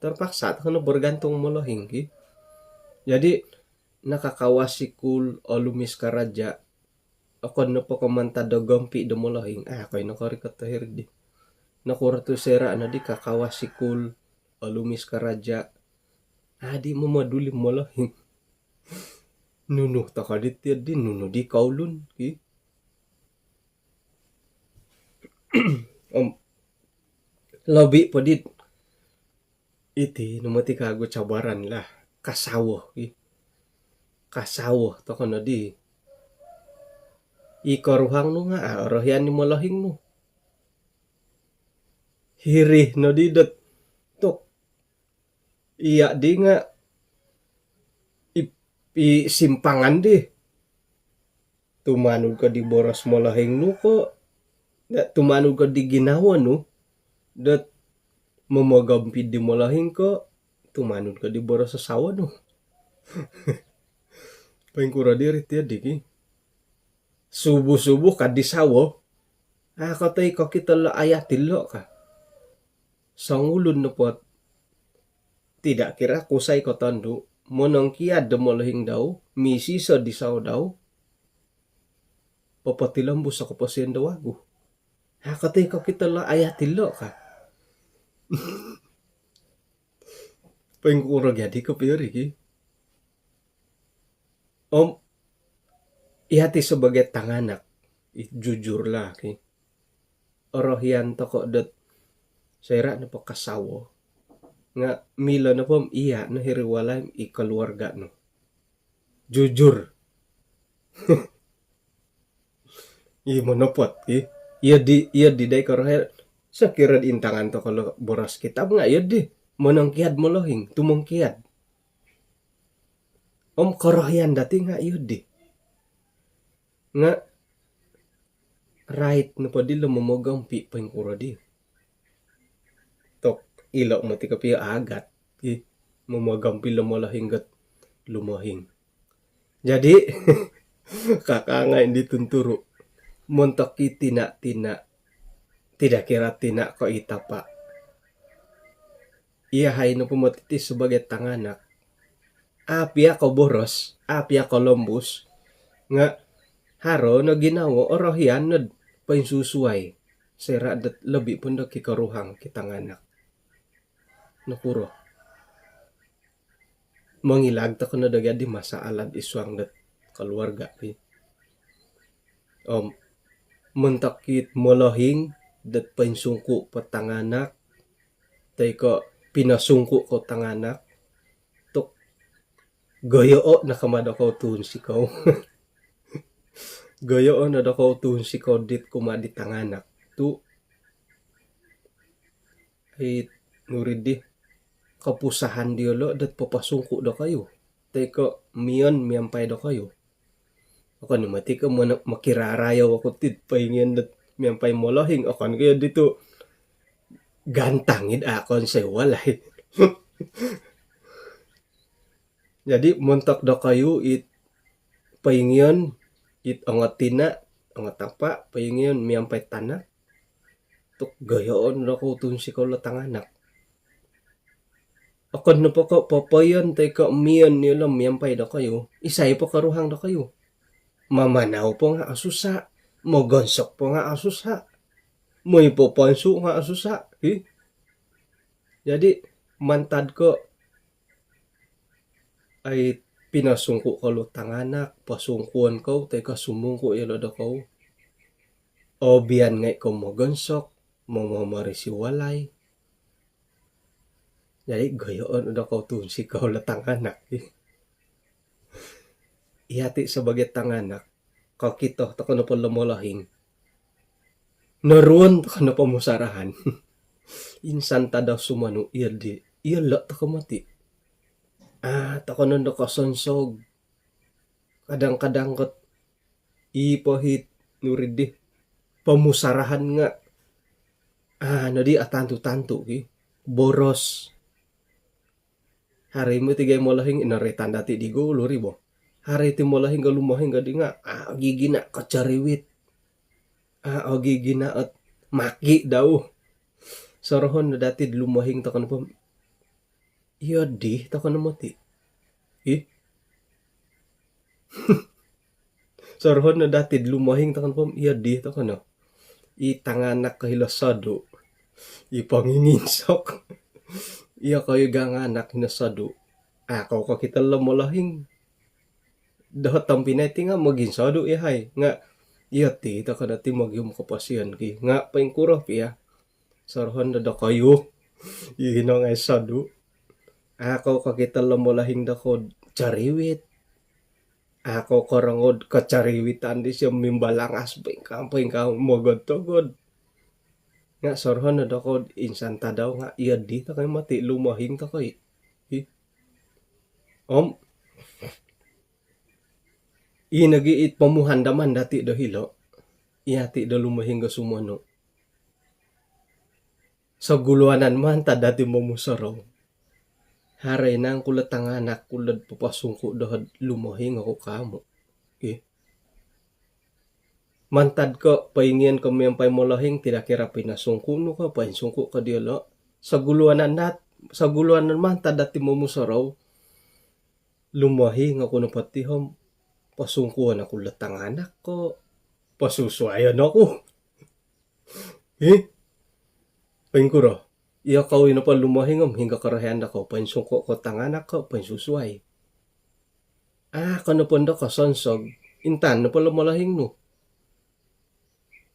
terpaksa tokou no bergantung molohing ki. Jadi nakakawas sikul, olumis karaja, okon nopo ko mantad do gompi do molohing. Ah, koi no korikot do hiri di. Nokuro tu sera no di kakawas sikul, olumis karaja. Ah, di momoduli molohing. Nunu tokou di tiyo di, nunu di koulun ki. Om lobi po di iti no moti kagu cabaran lah. Kasawo ki. Kasawo tokou no di. I koruhang nu nga, ah, orohian ni molohing nu. Hiri no di dot tok. Iya di nga i, i simpangan di. Tumanud ko di boros molohing nu ko, da, tumanud ko di ginawo nu, dot momogompi di molohing ko, tumanud ko di boros sawo nu. Poingkuro diri tiyo di ki. Subuh-subuh ka di sawo. Ah, kotoi kokito lo ayat ilo ka. Songulun nopo tidak kira kusai ko tondu, monongkiad do molohing dau, misiso di sawo dau, popotilombus o koposion do wagu. Ha, kotoi kokito lo ayat ilo ka. Poingkuro gia di kopio ri ki. Om, iya ti sebagai tanganak, i, jujur lah ki. Orohian tokou dot soira nopo kasawo. Nga milo nopo om iya no hiri walai i keluarga nu. Jujur. I monopot, i. Iyo di, iyo di dai korohian. Sokiro di intangan tokou lo boros kitab nga iyo di. Monongkiad molohing, tumongkiad. Om korohian dati nga iyo di. Nga rait nopo di lo momogompi poingkuro di. Tok ilo moti kopio agat. I, momogompi lo molohing got lumohing. Jadi, kakangai di tunturu. Montok i tina-tina. Tidak kira tina ko i tapa. Iyahai nopo moti ti sebagai tanganak. Apia ko boros, apia ko lombus. Nga haro no ginawo orohian nod poinsusuai. Soira dot lobi pun do kikoruhang ki tanganak. Nokuro. Mongilag tokou no do gia di masalah id suang dot keluarga ki. Om, montok it molohing dot poinsungku po tanganak, toi ko pinosungku ko tanganak, tok goyoo no kama dokou tuhun sikou. Goyoo no dokou tuhun sikou dit kumaa di tanganak. Tu ai, nuri di kopusahan diolo dot papasungku dokoyu toi ko mion miampai dokoyu. Okon i moti ko mokirarayo oku ti poingion dot miampai molohing, okon ko iyo ditu gantang id akon sewalai. Jadi montok dokoyu it poingion, it ongo tina, ongo tapa, poingion miampai tanak, tu goyoon dokou tunsikou lo tanganak. Okon nopo ko popoion toi ko mion iyolo miampai dokoyu, isai po koruhang dokoyu? Mamanau po nga osusa, mogonsok po nga osusa, moi poponsu nga osusa, hi. Jadi mantad ko ai, pinosungku kou lo tanganak, posungkuon kou toi ko sumungku iyolo dokou, obian ngai kou mogonsok, momomorisi walai. Jadi goyoon dokou tunsikou lo tanganak. Iyati sabagai tanganak, kokito tokou nopo lo molohing, noruon tokou nopo musarahan, insan tadau sumonu iyo di, iyolo tokou moti. Ah, tokou nondo kosonsog. Kadang-kadang kot i pohit nuri di pomusarahan nga, ah, nodi atantu-tantu ki boros. Hari moti gai molohing, ino ri tanda ti di gulu ri bo. Hari ti molohing ga lumohing ga di nga, ah, gigina kacariwit. Ah, ogigina ot maki dau. Sorohon no dati lumohing tokou nopo, iyo di tokou no moti. Ih. Sorohon no dati lumohing tokou nopo, iyo di tokou no. I tanganak ko hilo sodu, i ponginginsok, iyo koyu ganganak hino sodu. Ah, kou kokito lo molohing doho tompinai ti nga moginsodu iyahai. Nga iyo ti tokou no ti mogihum koposion ki. Nga poingkuro pia, sorohon do dokoyu i hino ngai sodu. Ah, kou kokito lo molohing dokou cariwit. Ah, kou korongou kacariwitan disio mimbalangas poingkaa-poingkaa, mogod-togod. Nga sorohon no dokou insan tadau nga iyo di tokou moti lumohing tokou i. Hi. Om i nogi it pomuhandaman dati do hilo, iyati do lumohing ga sumonu. Soguluanan mantad dati momusorou, haro i nangku lo tanganak ku lo papasungku doho lumohing oku ka amu. Ih. Mantad ko poingion ko miampai molohing, tidak kira pinosungku nu ko poinsungku ko diolo, soguluanan dat-, soguluanan mantad dati momusorou, lumohing oku nopo ti om posungkuon oku lo tanganak ko posusuaion oku. Hi. Poingkuro? Iyo kou i nopo lumohing om hinggo korohian dokou, poinsungku ko tanganak ko poinsusuai? Ah, ko nopo ndo kosonsog, intan nopo lo molohing nu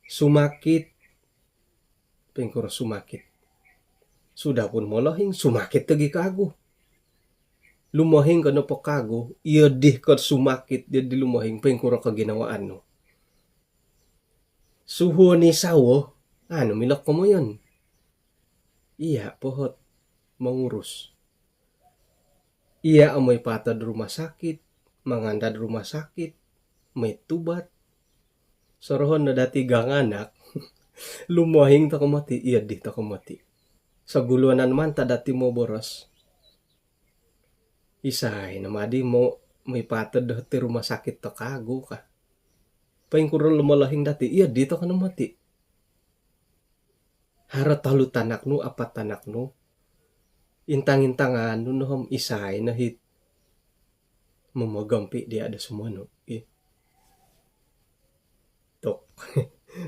sumakit. Poingkuro sumakit? Sudah pun molohing, sumakit togi kagu. Lumohing ko nopo kagu, iyo di ko sumakit, iyo di lumohing, poingkuro koginawaan nu? Suhuon i sawo, anu milo komoyon. Iya pohot mongurus. Iya o moi patod rumah sakit, mangandad rumah sakit, moi tubat. Sorohon no dati ganganak, lumohing tokou moti, iyo di tokou moti. Soguluanan mantad dati moboros, isai no madi mo-, moi patod doho ti rumah sakit do kagu ka. Poingkuro lo molohing dati, iyo di tokou no moti. Haro tolu tanak nu, apat tanak nu, intang-intangan nu no om isai no hit momogompi dia do sumonu? Ih. Tok.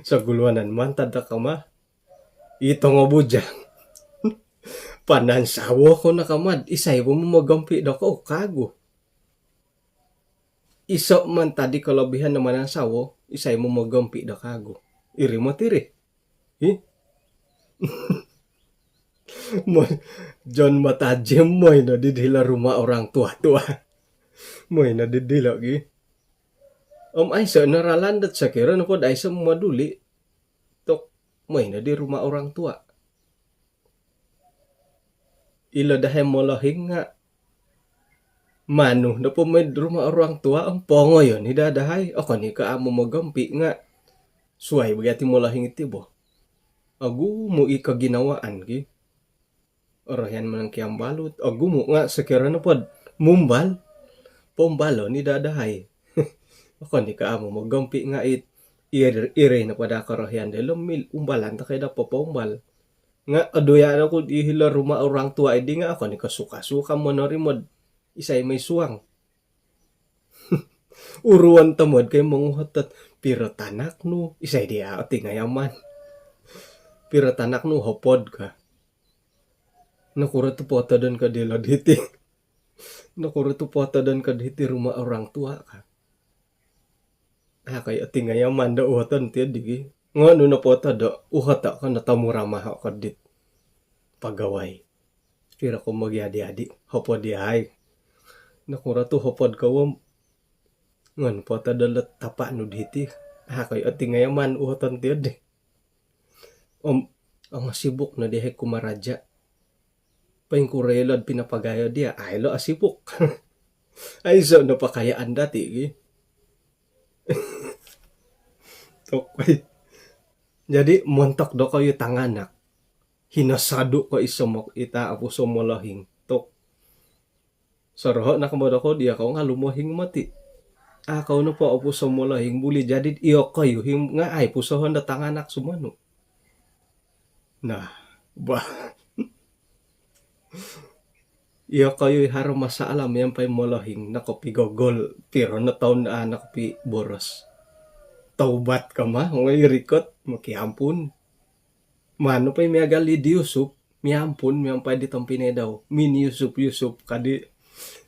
Soguluanan mantad do kama i tongo bujang. Panansawo ko no kama, isai po momogompi dokou kagu? Iso mantad di kolobihan do manansawo, isai momogompi do kagu? Iri moti ri. Hi. Moi, John Matajim, moi no di dilo rumah orang tua-tua. Moi no di dilo gi. Om aiso no ralan dot sokiro nopo do aiso maduli. Tok, moi no di rumah orang tua. ilo dahai molohing nga' manu nopo moi'd rumah orang tua om pongoyon i daa dahai. Okon i ko' amu' mogompi' nga' suai bo gia ti molohing iti bo. Ogumu' i koginawaan ki. Orohian manang kiambalut, ogumu' nga' sokiro nopod mumbal, poumbalon i daa dahai. Okon i ko' amu' mogompi' nga' it, ir-, iri nopo daa korohian dilo mil umbalan toko' i daa popoumbal. Nga' oduya' oku di hilo rumah orang tua idi nga' okon i ko' suka-suka monorimo'd isai moi suang. Uruon tomod kai monguhot dot, "Piro tanak nu?" Isai diya' otingayaman. "Piro tanak nu?" "Hopod," ka. "Nokuro tu' potodon ko dilo diti? Nokuro tu' potodon ko diti rumah orang tua?" ka. A' ko i' otingayaman do uhoton tiyo di gi. Ngo' nu nopo todo', uhoto' ko no tomuramaho' ko dit pagawai. Piro ko mogiadi-adi? Hopod iyahai. Nokuro tu' hopod ko wom? Ngon po todo' lot tapa' nu diti. A' ko i' otingayaman uhoton tiyo di. Om, ongosibuk no diyahai kumaraja'. Poingkuro ilo'd pinapagayo diya', a' ilo' osibuk. Aiso' no pakayaan dati' gi. Tok, oi. Jadi, montok dokoyu tanganak, hinosodu' ko i somok ita opuso molohing. Tok. Soroho' no komod dokou diya' kou nga' lumohing moti'. A' kou nopo opuso molohing, buli jadi'd iyokoyu him nga' ai pusohon do tanganak sumonu'. Nah, bah. Iyokoyu i haro masalah miampai molohing, nokopigogol, piro no toun a' nokopiboros. Taubat kama, ongoi rikot, mokiampun. Manu po i miagal di Yusuf, miampun, miampai di tompinai dau. Min Yusuf, Yusuf, kadi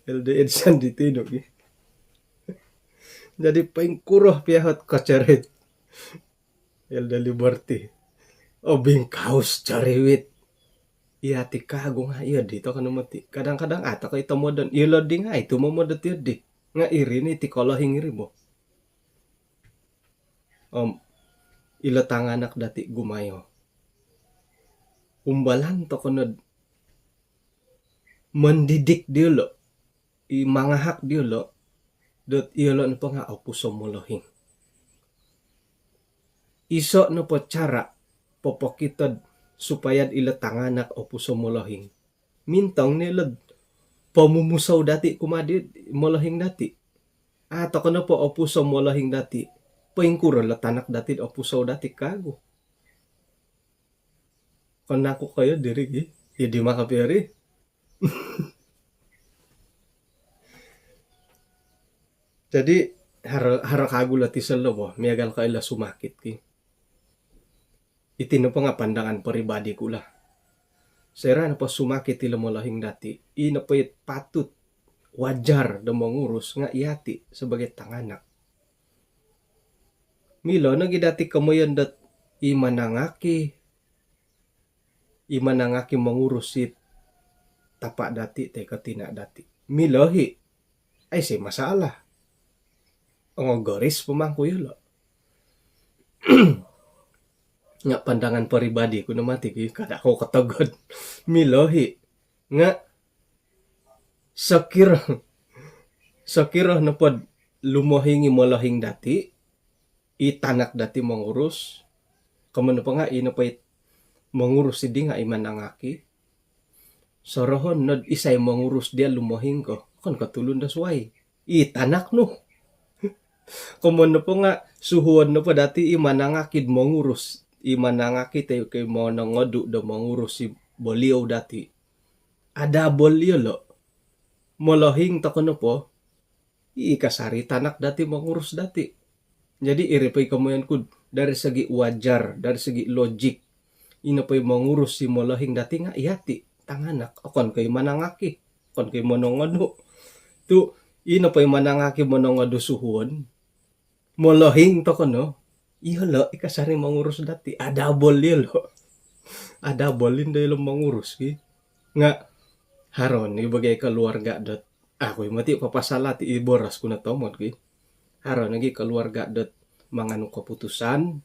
Elder Edson di tinu gi. Jadi, poingkuro piahot kocorit Elder Liberty. Obingkaus coriwit. Iyati kagu nga' iyo di toko no moti'. Kadang-kadang a' toko i' tomodon. Iyolo' di nga' ai tumomod dot iyo di. Nga' iri ni ti kolohing iri bo. Om, ilo tanganak dati' gumayo. Umbalan toko nod mondidik diyolo', i mangahak diyolo', dot iyolo' nopo nga' opuso molohing. Iso' nopo cara' popokito'd supaya'd ilo tanganak opuso molohing, mintong ni ilo'd pomumusou dati' kumaa di molohing dati'. A' toko nopo opuso molohing dati', poingkuro lo tanak dati'd opuso dati' kagu. Konangku koyo diri gi, iyo di maka piori. Jadi, haro, haro kagu lo ti solo bo, miagal ko ilo sumakit ki. Iti nopo nga' pandangan peribadi ku lah. Soira' nopo sumakit ilo molohing dati', i nopo i patut, wajar do mongurus nga' iyati' sebagai tanganak. Milo nogi dati' komoyon dot i manangaki, i manangaki mongurus i tapa' dati' toi ko tina' dati'. Milo i'. Aiso' masalah. Ongogoris po mangku iyolo'. Nga' pandangan peribadi ku no moti' ki, kada' kou kotogod. Milo i'. Nga' sokiro, sokiro nopod lumohing i molohing dati', i tanak dati' mongurus, komoyon nopo nga' i nopo i mongurus iddi nga' i manangaki, sorohon nod isai mongurus diya' lumohing ko, okon ko' tulun do suwai, i tanak nu. Komoyon nopo nga' suhuon nopo dati' i manangaki'd mongurus, i manangaki toi ko' i monongodu' do mongurus i boliou dati'. Ada boliou lo'. Molohing toko nopo, i kasari tanak dati' mongurus dati'. Jadi, iri po i komoyon ku dari segi wajar, dari segi logik. I nopo i mongurus i molohing dati' nga' iyati', tanganak. Okon ko' i manangaki, okon ko' i monongodu'. Tu', i nopo i manangaki monongodu' suhuon, molohing toko no, iyolo' i kasari mongurus dati'. Ada boliou lo'. Ada boliou indo ilo mongurus ki. Nga' haro ni bagai keluarga dot, aku i moti' papasala' ti i boros ku no tomod ki. Haro nogi keluarga dot manganu keputusan,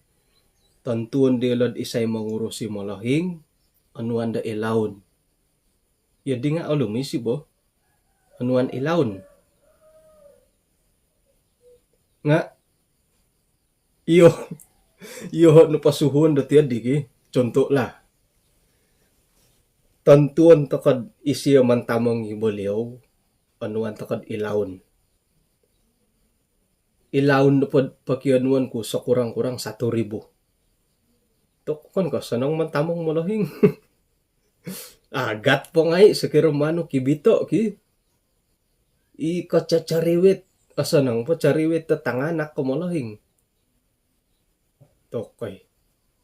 tontuon diolo'd isai mongurus i molohing, onuan do ilaun. Iyo di nga' olumis i' bo onuan ilaun. Nga' iyo, iyo nopo suhuon dot iyo di ki, contoh lah. Tontuon toko'd isio mantamong i boliou, onuan toko'd ilaun. Ilaun nopo pokionuon ku sekurang-kurang satu ribu. Tokon ko sonong mantamong molohing. Agat po ngai' sokiro manu kibito' ki. I ko cocoriwit, osonong po coriwit do tanganak ko molohing. Tokoi.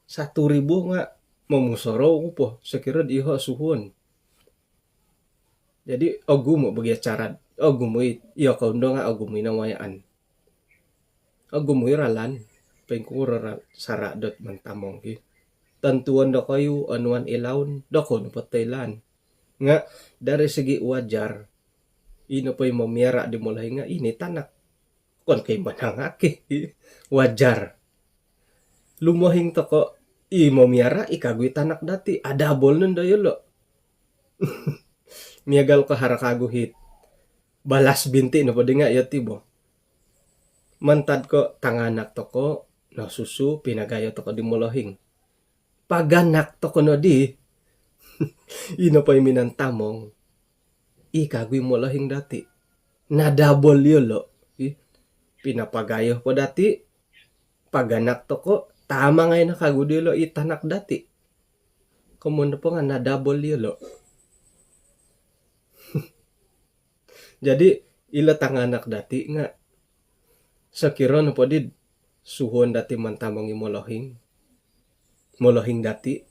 Satu ribu nga' momusorou ku po sokiro'd iyoho' suhuon. Jadi ogumu' bo gia cara'd, ogumu' i, iyo koundo nga' ogumu' i nawayaan. Ogumu' i ralan, poingkuro ra-, sara' dot mantamong ki. Tontuon dokoyu onuan ilaun, dokou nopo toilaan. Nga' dari segi wajar, ino po i momiara' di molohing nga' ino i tanak. Okon ko i manangak i. Wajar. Lumohing toko' i momiara', i kagu i tanak dati'. Adabol nondo iyolo'. Miagal ko haro kagu hit balas binti' nopo di nga' iyo ti bo. Mantad ko tanganak toko', nosusu, pinagayo toko' di molohing. Paganak toko' nodi, ino po i minantamong, i kagu i molohing dati'. Nadabol iyolo'. Ih, pinapagayo po dati', paganak toko', tamangai no kagu diyolo' i tanak dati'. Komoyon nopo nga' nadabol iyolo'. Jadi ilo tanganak dati' nga' sokiro nopo di'd suhuon dati' mantamong i molohing, molohing dati',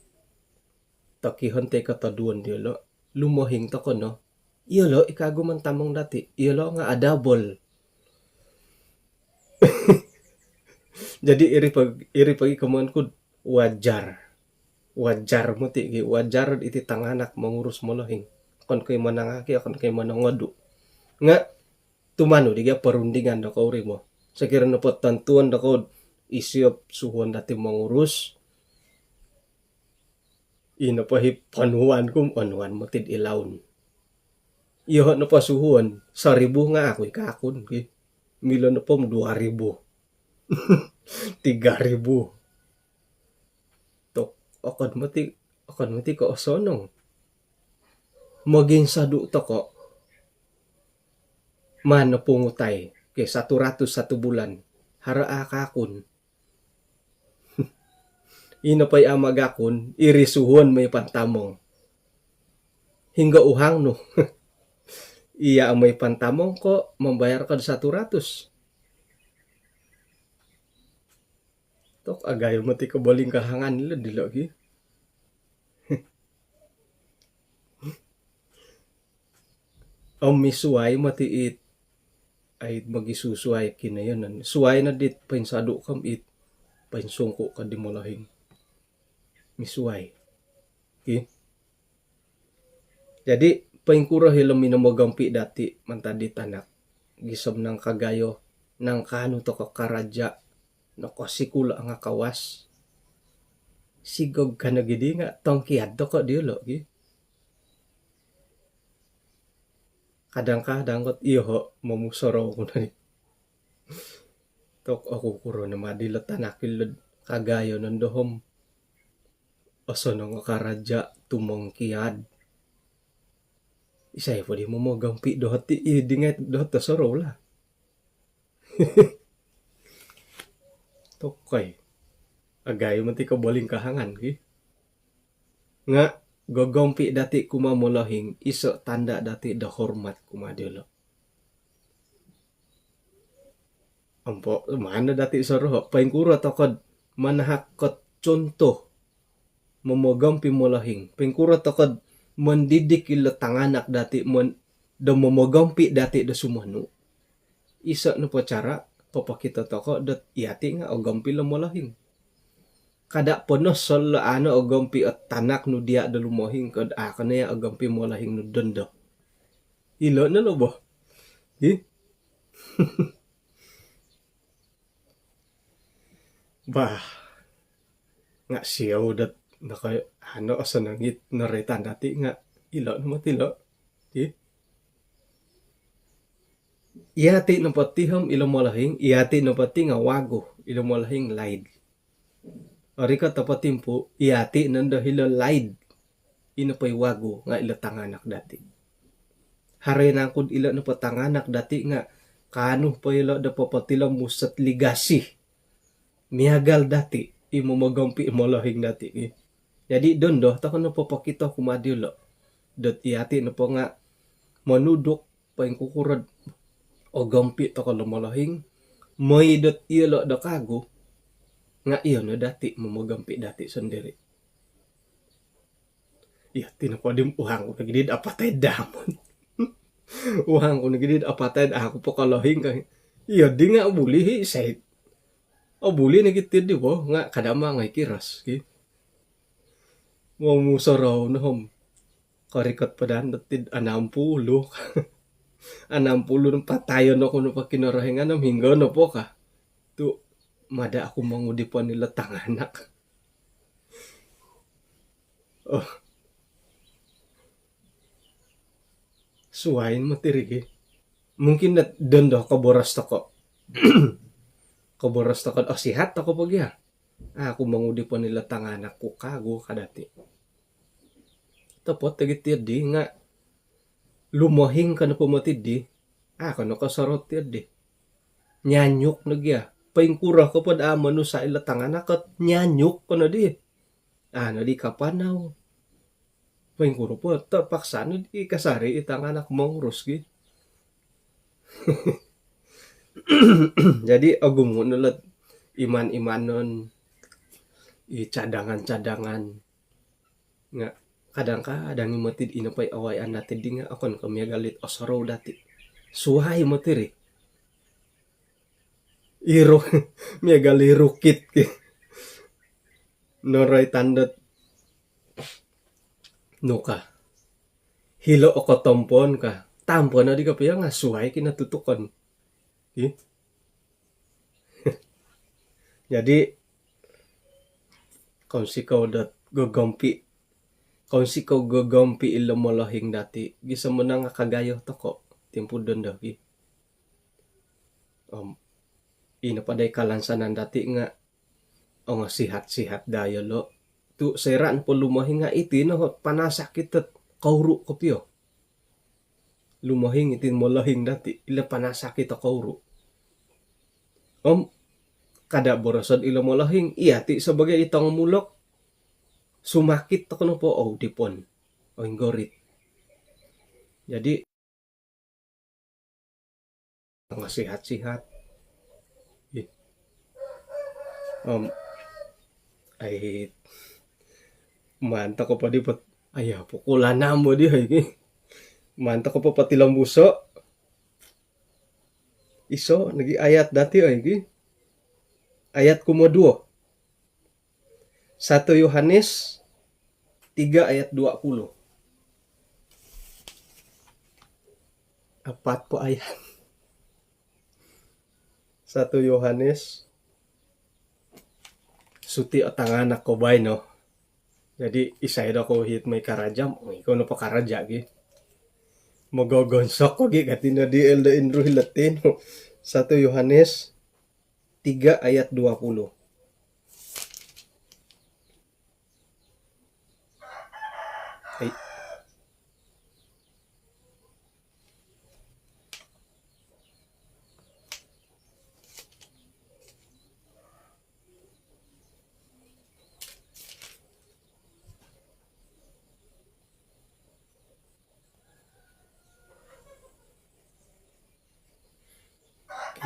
tokihon toi ko toduon diyolo', lumohing toko' no, iyolo' i kagu mantamong dati', iyolo' nga' adabol. Jadi iri po, iri po i komoyon ku'd wajar. Wajar moti gi, wajar iti tanganak mongurus molohing. Okon ko i manangak i, okon ko i manongodu'. Nga' tumanud i gia porundingan dokou ri mo. Sokiro nopo tontuon dokou isio suhuon dati' mongurus, ino po hi ponuhuan ku, onuan moti'd ilaun. Iyoho' nopo suhuon, saribu nga' aku i kaakun ki. Milo nopo dua ribu. Tiga ribu. Tok, okon moti, okon moti ko osonong. Moginsodu' toko'. Maan no pungutai. Okey, satu ratus satu bulan. Haro a' kaakun. Ino po i a' magakun, iri suhuon moi pantamong. Hinggo uhang nu? Iya moi pantamong ko mambayar ko'd satu ratus. Tok, agayo moti ko bolingkahangan ilo dilo' gi. Om misuwai moti it, ai, mogisusuwai kinoiyonon. Suwai no dit poinsodu' ko om it poinsungku' ko di molohing. Misuwai. Ki. Jadi poingkuro hilo minomogompi' dati' mantad di tanak. Gisom nangkagayo, nangkaanu toko' karaja', nokosikul nga' kawas. Sigog ka nogi di nga' tongkiad toko' diyolo' gi. Kadang-kadang kot iyoho' momusorou ku nodi. Tok, oku kuro no madi lo tanak ilo'd kagayo nondo om osonong o karaja' tumongkiad. Isai po di momogompi' doho' ti, i di ngai' doho' tosorou lah. Tokoi. Agayo moti ko bolingkahangan ki. Nga' gogompi' dati' kumaa molohing, iso' tanda' dati' do hormat kumaa diyolo'. Ampo, maan no dati' soroho', poingkuro toko'd manahak kot contoh momogompi' molohing, poingkuro toko'd mondidik ilo tanganak dati' mon-, do momogompi' dati' do sumonu'. Iso' nopo cara' popokito toko' dot iyati' nga' ogompi' lo molohing. Kada' ponosol lo ano ogompi' o tanak nu diya' do lumohing ko'd a' ko no iya' ogompi' molohing nu dondo. Ilo' no lo bo. Hi? Bah. Nga' siou dot noko, ano, osonong it noroitan dati' nga' ilo' no moti lo. Ti? Iyati' nopo ti om ilo molohing, iyati' nopo ti nga' wagu, ilo molohing laid. Orikot nopo timpu', iyati' nondo ilo laid, ino po i wagu nga' ilo tanganak dati'. Haro i nangku'd ilo nopo tanganak dati' nga' kaanu po ilo do popotilombus ot ligasi miagal dati' i momogompi' molohing dati' ki. Jadi' dondo toko' nopo pokito kumaa diyolo' dot iyati' nopo nga' monuduk poingkukuro'd ogompi' toko' lo molohing, moi dot iyolo' do kagu nga' iyo no dati' momogompi' dati' sondiri'. Iyo ti nopo di, uhang ku nogi di'd apatai damon. Uhang ku nogi di'd apatai, a' ku po kolohing ka. Iyo di nga' obuli hi isai. Obuli nogi ti di bo nga' kada' mongoi kiros ki. Momusorou no om korikot po daa dot id anam puluh. Anam puluh no patayon oku nopo Kinorohingan om hinggo nopo ka. Tu' mada' oku mongudipon ilo tanganak. Oh. Suwai moti ri ki. Mungkin dot dondo koboros toko'. Koboros toko' dot osihat toko' po gia. A' oku mongudipon ilo tanganak ku kagu ka dati'. Topot nogi ti di nga' lumohing ko nopo moti di, a' ko no kosorou ti di. Nyanyuk no gia. Poingkuro ko pod a' monusa' ilo tanganak ot nyanyuk ko no di. A' no di kapanau. Poingkuro po, terpaksa no di kasari' i tanganak mongurus ki. Jadi' ogumu' no lot iman-imanon, i cadangan-cadangan. Nga' kadang-kadang i moti ino po i awayaan dati' di nga' okon ko' miagal dit osorou dati'. Suwai moti ri. Iru, miagal i rukit ki. Noroitan dot nu ka, hilo' o kotompon ka. Tampon odi kopio nga' suwai kinotutukon. Ih. Jadi' kounsikou dot gogompi', kounsikou gogompi' ilo molohing dati'. Gisom no nga' kagayo toko' timpu dondo ki. Om ino po dai kalansanan dati' nga' ongosihat-sihat daa yolo'. Tu' soira' nopo lumohing nga' iti no panasakit ot kouru' kopio. Lumohing iti molohing dati', ilo panasakit ot kouru'. Om kada' boroso'd ilo molohing, iyati' sabagai i tongomulok, sumakit toko' nopo, oudipon, oinggorit. Jadi' ongosihat-sihat. Ih. Om ai, maan toko' po di pot, aya, pukul anam bo di, oi ki. Maan toko' po potilombuso'. Iso' nogi ayat dati', oi ki. Ayat kumoduo. Satu Yohanes tiga ayat dua puluh. Apat po ayat. Satu Yohanes. Suti' o tanganak ko baino. Jadi' isai do kouhit moi karaja, moi kou nopo karaja gi. Mogogonsok ko gi kati no di Elder Indru hilotin. Satu Yohanes tiga ayat dua puluh. Hei.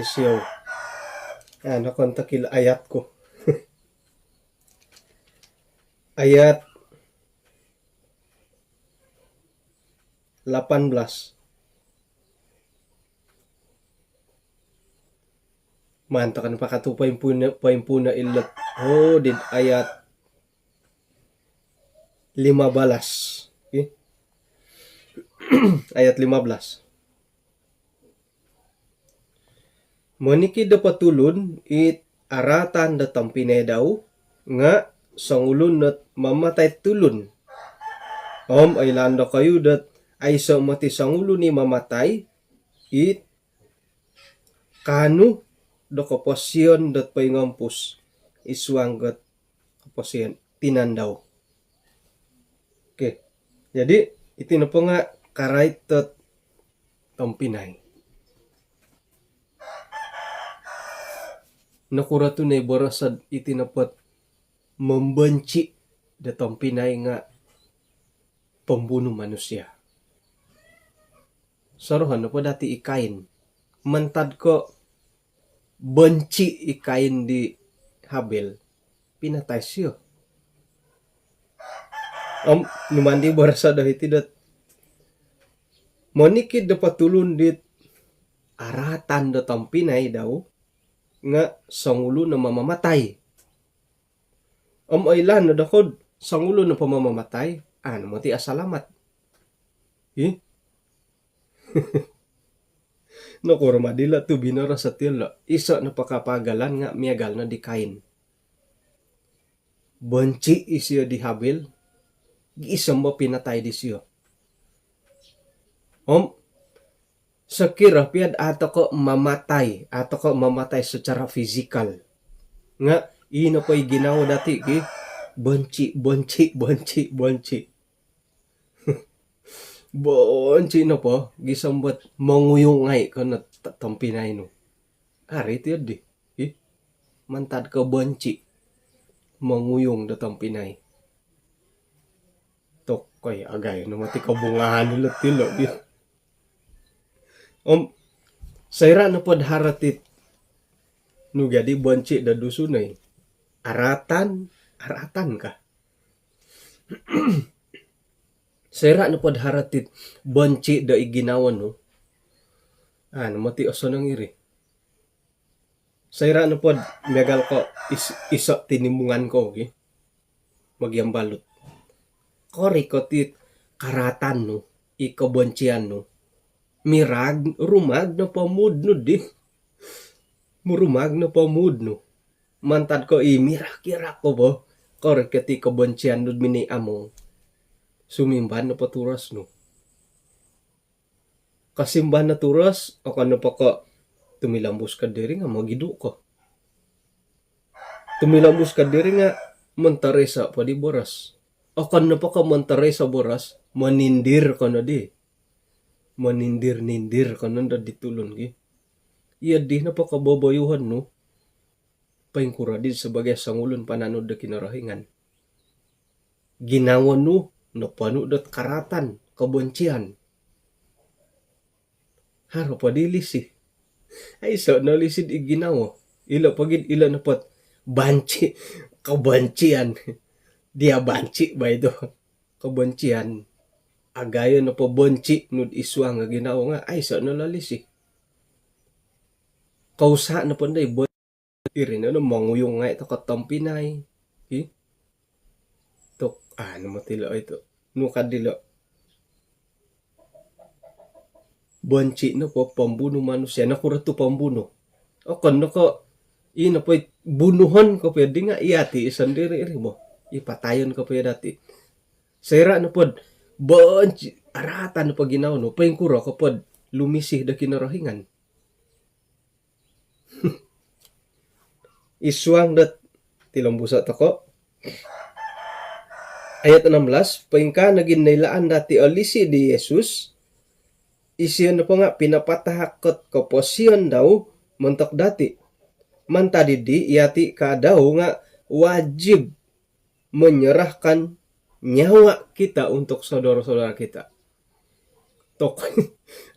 Isio. Ah, nokon tokil ayat ku. Ayat lapan belas. Maan toko' no pakatu poimpuuno', poimpuuno' ilot. Oh, di ayat lima belas. Okey. Ayat lima belas. Monikid nopo tulun it araatan do tompinai dau nga' songulun not mamatai tulun. Om oilaan dokoyu dot aiso moti songulun i mamatai i kaanu do koposion dot poingompus id suang dot koposion tinan dau. Okey. Jadi, iti nopo nga karait dot tompinai. Nokuro tu noiboros iti nopo dot membenci do tompinai nga pembunuh manusia. Sorohon nopo dati i Kain. Mantad ko benci i Kain di Habil, pinatai isio. Om numaan di boros do hiti dot monikid do po tulun dit araatan do tompinai dau nga songulun o mamatai. Om oilaan no dokoyu, songulun nopo mamatai, anu moti asalamat. Hi? Nokuro ma dilo tu binoros iti lo? Iso nopo kapagalan nga miagal no di Kain. Benci isio di Habil, gisom bo pinatai disio. Om sokiro pia dot au toko mamatai, au toko mamatai secara fizikal, nga ino po i ginawo dati ki, benci, benci, benci, benci. Benci nopo, gisom bo dot monguyung ngai ko no t-, tompinai nu. Ari ti di. Ih, mantad ko benci, monguyung do tompinai. Tokoi, agayo no moti kobungahan ilo ti lo, ih. Om soira nopo dot haro tit, nu jadi benci do Dusun oi. Araatan, araatan ka. Soira nopo dot haro tit benci do i ginawo nu, anu moti osonong iri. Soira nopo dot miagal ko is-, iso tinimungan ko ki, mogiambalut. Korikot it karaatan nu, i kebencian nu, mirag, rumag nopo mood nu di. Murumag nopo mood nu. Mantad ko i mirak-irak ko bo, korikot i kebencian nu minoi among. Sumimban nopo turos nu. Kosimban no turos, okon nopo ko tumilombus ko diri nga mogidu ko. Tumilombus ko diri nga montoriso po di boros. Okon nopo ko montoriso boros, monindir ko no di. Monindir-nindir ko no di tulun ki. Iyo di nopo koboboyuhon nu, poingkuro di sebagai songulun pananud do Kinorohingan. Ginawo nu noponu dot karaatan, kebencian. Haro po di lisi. Aiso no lisi di ginawo. Ilo po gia, ilo nopo dot banci, kebencian. Dia banci ba itu. Kebencian. Agayo nopo benci nu id suang ginawo nga aiso no lo lisi. Kousa nopo dii bo-, iri no, no monguyung ngai toko tompinai. Hi? Tok, anu moti lo itu. Nu ka dilo. Benci nopo pembunuh manusia. Nokuro tu pembunuh? Okon no ko, ino po i bunuhon ko po di nga iyati sendiri iri bo. I patayon ko po dati. Soira nopo dot benci, araatan nopo ginawo nu, poingkuro ko po dot lumisi do Kinorohingan. Id suang dot tilombuso toko. Ayat enam belas, poingkaa nogi noilaan dati olisi di Yesus, isio nopo nga pinapatahak ot koposion dau montok dati. Mantad di, iyati ka dau nga wajib menyerahkan nyawa kita untuk saudara-saudara kita. Tok,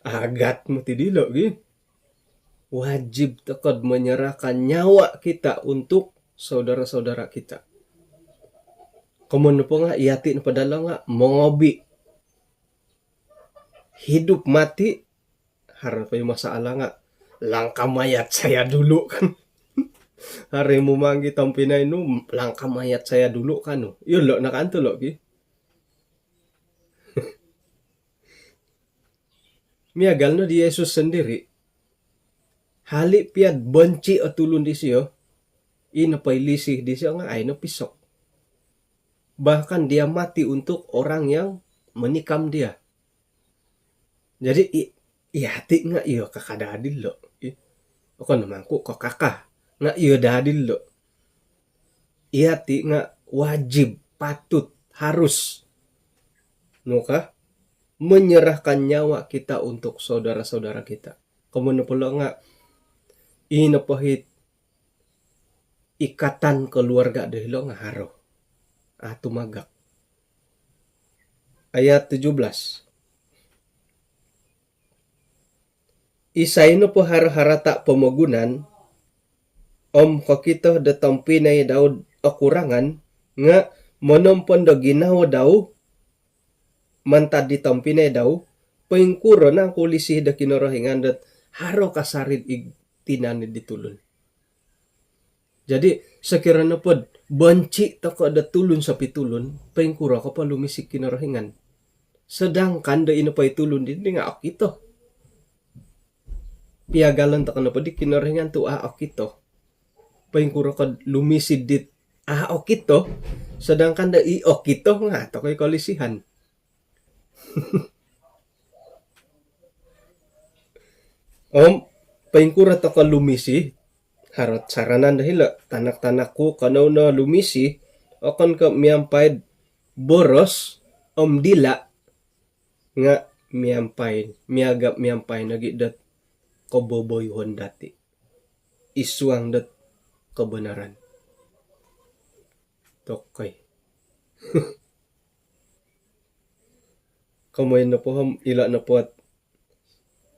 agat moti dilo gi. Wajib toko dot menyerahkan nyawa kita untuk saudara-saudara kita. Komoyon nopo nga, iyati nopo dilo nga mongobi. Hidup mati, haro po i masalah nga, langkah mayat saya dulu kan. Haro i mumanggi tompinai nu, langkah mayat saya dulu kan. Iyo lo, nakanto lo gi. Miagal no di Yesus sendiri. Hali pia dot benci o tulun disio, ino po i lisi disio nga au no pisok. Bahkan dia mati untuk orang yang menikam dia. Jadi i-, iyati' nga' iyo kaka daa dilo'. I-, okon mangku ko kaka nga' iyo daa dilo'. Iyati' nga' wajib, patut, harus. Nu ka, menyerahkan nyawa kita untuk saudara-saudara kita. Komoyon nopo lo nga' ino po hit ikatan keluarga do hilo' nga' haro. A' tumagak. Ayat tujuh belas. Isai nopo haro harata' pomogunan om kokito do tompinai dau'd okurangan, nga' monompon do ginawo dau mantad di tompinai dau, poingkuro nangku lisi do Kinorohingan dot haro kasari'd id tinan di tulun. Jadi, sokiro nopod bonci toko' do tulun sopitulun, poingkuro ko po lumisi Kinorohingan. Sedangkan do ino po i tulun di, di nga' okito. Piagalon toko' nopo di Kinorohingan tu' a' okito. Poingkuro ko lumisi dit a' okito, sedangkan do i okito nga' toko' i kolisihan. Om poingkuro toko' lumisi, haro't saranan do hilo', tanak-tanak ku, kanou no lumisi, okon ko' miampai'd boros om dila', nga' miampai, miaga' miampai nogi' dot koboboyuhon dati' id suang dot kobonaran. Tokoi. Komoyon nopo om ilo' nopo ot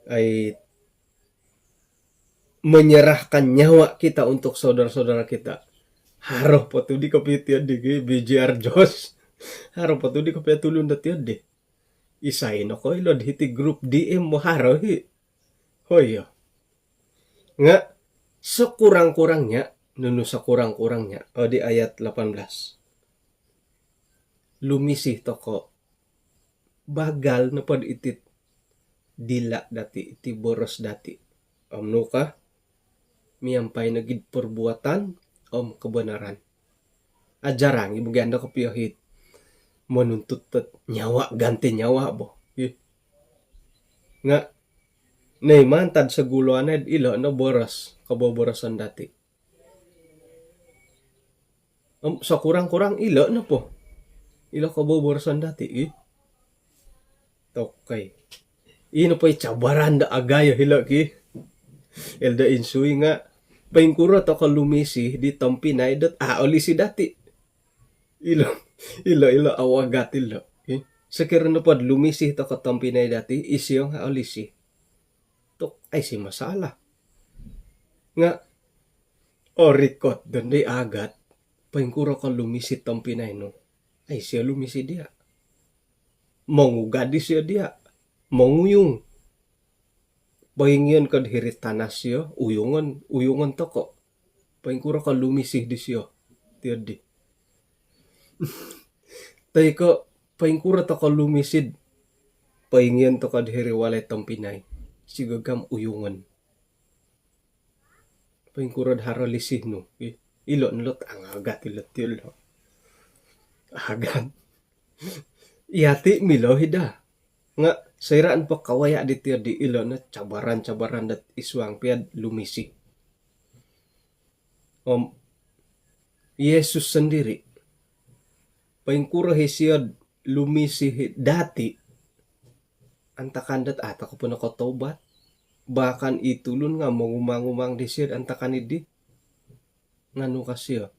ai menyerahkan nyawa kita untuk saudara-saudara kita. Haro po tu' di kopio tiyo di ki, B J R Josh. Haro po tu' di kopio tulun do tiyo di. Isai nokoilo'd hiti grup D M mo haro hi. Hoi yo. Nga' sekurang-kurangnya, nunu sekurang-kurangnya? O, di ayat lapan belas. Lumisi toko' bagal nopod iti't dila' dati', iti boros dati'. Om nu ka, miampai nogi'd perbuatan om kebenaran. Ajarang i' bo gia ndo kopio hit monuntut dot nyawa ganti nyawa bo. Ih. Nga' noi mantad soguluan id ilo' no boros, koboboroson dati'. Om sekurang-kurang ilo' nopo. Ilo' koboboroson dati' i. Tokoi. Ino po i cabaran do agayo hilo' ki. Elder Insui nga' poingkuro toko' lumisi di tompinai dot a' olisi dati'. Ilo', ilo', ilo' awagat ilo'. Ki. Sokiro nopod lumisi toko' tompinai dati', isio nga' olisi. Tu' aiso masalah. Nga' orikot dondo i agat, poingkuro ko lumisi tompinai nu. Aiso lumisi diya'. Mongugad isio diya'. Monguyung. Poingion ko'd hiri'd tanas iyo, uyungon, uyungon toko'. Poingkuro ko lumisi disio. Tiyo di. Toi ko' poingkuro toko' lumisi'd poingion toko'd hiri walai tompinai. Sigagam uyungon. Poingkuro'd haro lisi nu. Ih, ilo' no lot angagat ilo' tiyo lo. Agat. Iyati' milo hi daa. Nga' soira' nopo kawaya' di tiyo di ilo' no cabaran-cabaran dot id suang piya'd lumisi. Om Yesus sondiri', poingkuro hi siyo'd lumisi hi dati', antakan dot a' toko' po nokotobat. Bahkan i tulun nga' mongumang-umang disiyo'd antakan iddi. Nga' nu ka siyo,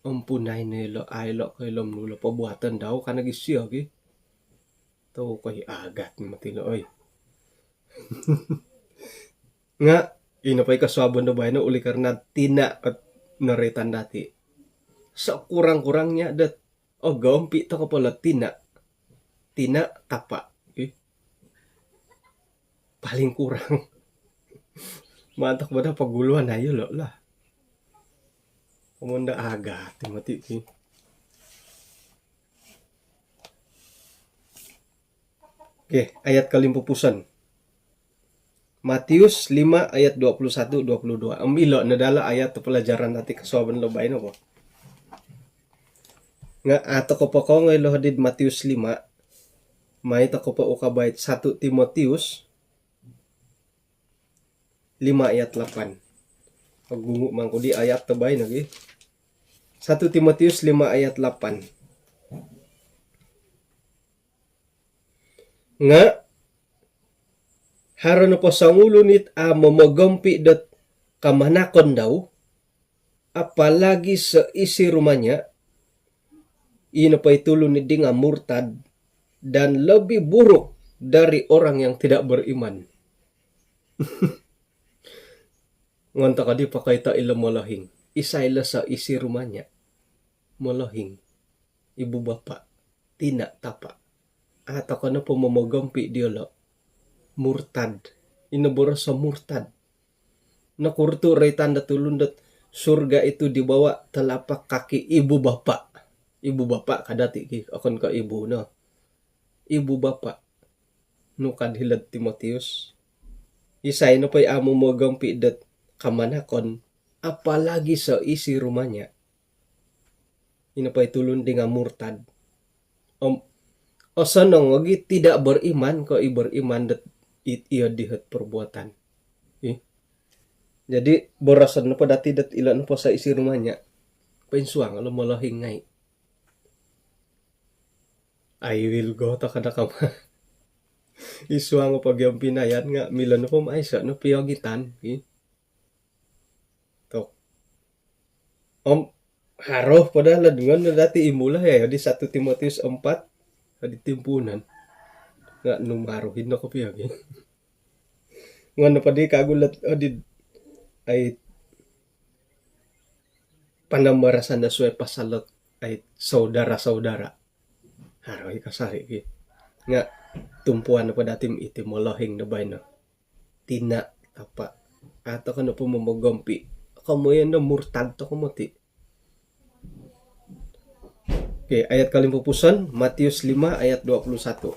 ompunai no ilo', a' ilo' koilo om nunu lo pobuaton dau ka nogi siyo ki. Tokoi, agat moti ilo', oi. Nga' ino po i kosuabon do baino oleh karana tina' ot noroitan dati'. Sekurang-kurangnya dot ogompi' toko' po lo tina'. Tina' tapa'. Ih. Paling kurang. Mantok bo daa poguluan ayo lo lah. Komoyon do agat moti ki. Okey, ayat kolimpupuson. Matius lima ayat dua puluh satu, dua puluh dua. Om ilo' no daa lo ayat pelajaran dati' kosuabon lo baino bo. Nga' a' toko' po koongoi lo hodi'd Matius lima, mai toko po ukabait satu Timotius lima ayat lapan. Ogumu' mangku di ayat to baino gi. Satu Timotius lima ayat lapan. Nga' haro nopo songulun it a' momogompi' dot kamanakon dau, apalagi seisi rumanya, ino po i tulun iddi nga' murtad dan lebih buruk dari orang yang tidak beriman. Ngon toko di pokoito ilo molohing. Isai ilo seisi rumanya? Molohing. Ibu bapa, tina' tapa'. A' toko nopo momogompi' diyolo'. Murtad. Ino boros o murtad. Nokuro tu' roitan dot tulun dot surga itu di bawah telapak kaki ibu bapa. Ibu bapa ka dati' ki, okon ko' ibu no. Ibu bapa. Nu kad hilo'd Timotius. Isai nopo i a' momogompi' dot kamanakon, apalagi seisi rumanya. Ino po i tulun di nga' murtad. Om osonong ogi tidak beriman ko' i beriman dot i-, iyo dihot perbuatan. Ih. Jadi, boroson nopo dati' dot ilo nopo seisi rumanya, poinsuang ilo molohing ngai'. I will go to kada kama. I suang o pogiompinayan nga' milo nopo om aiso' no piogitan, ki. Tok. Om haro po daa lod ngon no dati' imula ya, di satu Timotius empat, di timpuunan. Nga' nung haro hino kopio, ki. Ngon no po di kagu lod, o di, ai, panambarasan do suai pasal dot, ai, saudara-saudara. Haro i kasari' ki. Nga' tumpuan nopo dati' iti molohing do baino. Tina', tapa'. A' toko nopo momogompi'. Komoyon do murtad toko moti'. Okey, ayat kolimpupuson, Matius lima ayat dua puluh satu.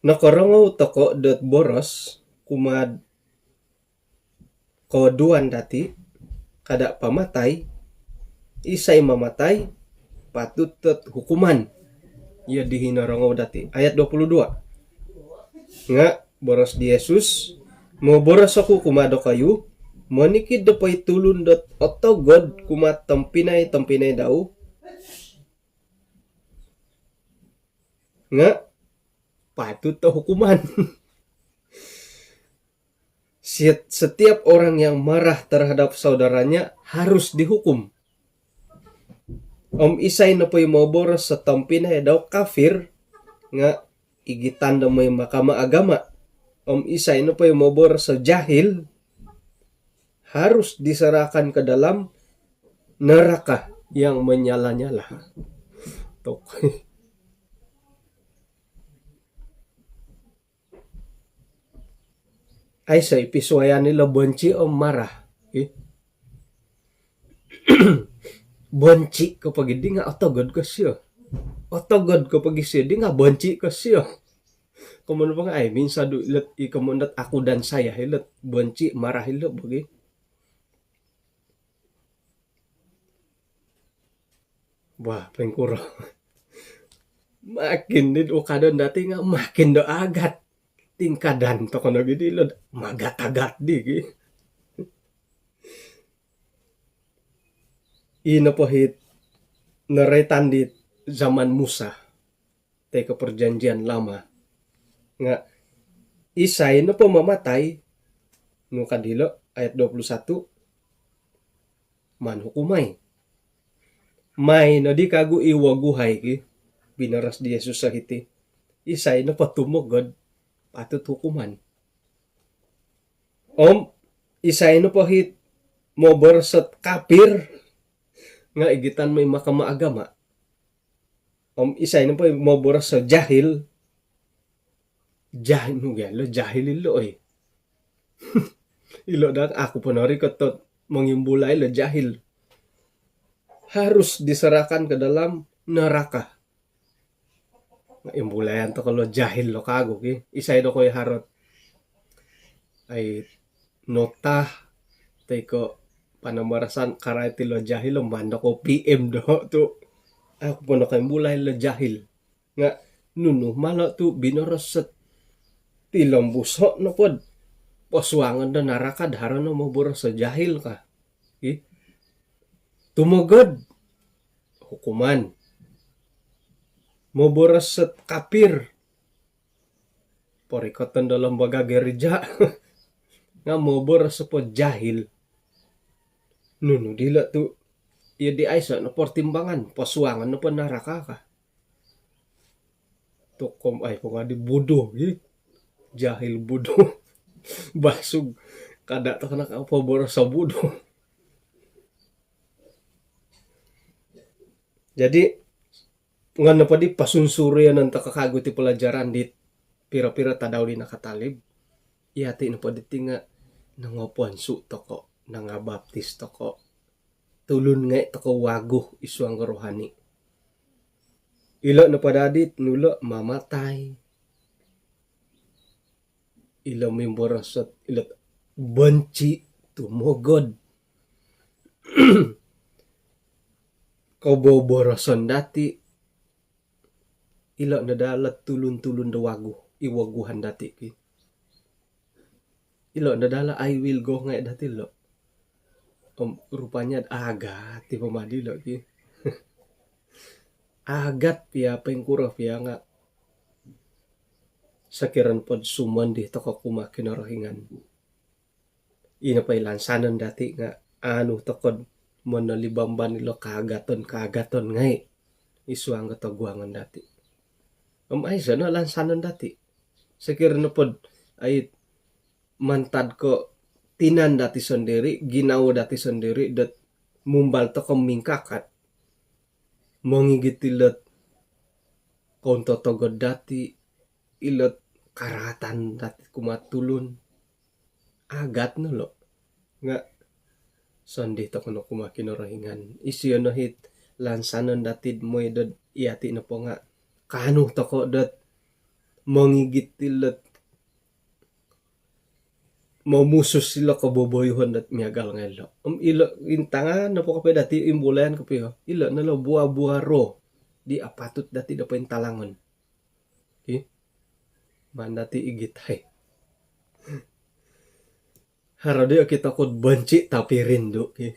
Nokorongou toko' dot boros kumaa'd kooduan dati', kada' pamatai, isai mamatai patut dot hukuman. Iyo di hinorongou dati'. Ayat dua puluh dua. Nga' boros di Yesus, moboros oku kumaa dokoyu, monikid do poi tulun dot otogod kumaa tompinai-tompinai dau, nga' patut do hukuman. Setiap orang yang marah terhadap saudaranya harus dihukum. Om isai nopo i moboros do tompinai dau kafir, nga' igitan do moi mahkamah agama. Om isai nopo i moboros do jahil, harus diserahkan ke dalam neraka yang menyala-nyala. Tok. Aiso i pisuayan ilo benci om marah. Ih. Benci ko pogi di nga' otogod ko sio. Otogod ko pogi sio di nga' benci ko sio. Komoyon nopo nga' ai, minsan do ilot, i komoyon dot aku dan saya, ilot benci, marah ilo' bagi. Wah, poingkuro. Makin di ukadon dati' nga' makin do agat. Tingkadan toko nogi di ilo' magat-agat di, ki. Ino po hit noroitan di zaman Musa. Toi ko' Perjanjian Lama. Nga' isai nopo mamatai, nu kad hilo', ayat dua puluh satu, maan hukumai. Mai noddi kagu i woguhai, ki, binoros di Yesus o hiti. Isai nopo tumogod, patut hukuman. Om isai nopo hit moboros dot kafir, nga' igitan moi mahkamah agama. Om isai nopo i moboros do jahil, jahil, nu gia lo jahil ilo', oi. Ilo' daa aku po norikot dot mongimbulai ilo' jahil. Harus diserahkan ke dalam neraka. Imbulayan toko lo jahil lo kagu, ki. Isai do koi harot, ai, nota toi ko' panambarasan karait ilo jahil lo, maan no ko P M do tu. Aku po nokoimbulai lo jahil. Nga nunu malo tu binoros dot tilombuso nopo do posuangon do naraka do haro no moboros do jahil ka. Ih. Tumogod, hukuman. Moboros dot kapir, porikoton do lembaga gereja. Nga moboros po jahil. Nunu dilo tu, iyo di aiso no pertimbangan, posuangon nopo naraka ka. Tokom ai pongadi bodoh, ih. Jahil bodoh. Basug, kada tokou nakapoboros do bodoh. Jadi, nga nopo di pasunsurion tokou kagu ti pelajaran di piro-piro tadau di nakatalib. Iyati nopo diti nga nongoponsu tokou, nangabaptis tokou. Tulun ngai tokou wagu id suang rohani. Ilo nopo dadi nulo mamatai. Ilo mimboros dot ilo benci, tumogod. Koboboroson dati, ilo no daa lo tulun-tulun do wagu, i waguhan dati ki. Ilo no daa lo I will go ngai dati lo. Om rupanya agat ti pama dilo ki. Agat pia, poingkuro pia nga sokiro nopo do sumondi tokou kumaa Kinorohingan, ino po i lansanon dati nga aanu tokou do monolibamban ilo kaagaton-kaagaton ngai id suang do toguangon dati. Om aiso no lansanon dati. Sokiro nopo do ai mantad ko tinan dati sondiri, ginawo dati sondiri dot mumbal tokou mingkakat mongigit ilo do kountotogod dati, ilo do karaatan dati kumaa tulun. Agat no lo. Nga sondi tokou no kumaa Kinorohingan. Isio no it lansanon dati do mooi do iyati nopo nga kaanu tokou dot mongigit ilo do momusus ilo koboboyuhon dot miagal ngai lo. Om ilo intangan nopo kopio dati, imbulayan kopio, ilo no lo buah-buah Roh di apatut dati do pointalangon. Ih. Maan dati igitai. Haro di okito ku do benci tapi rindu ki.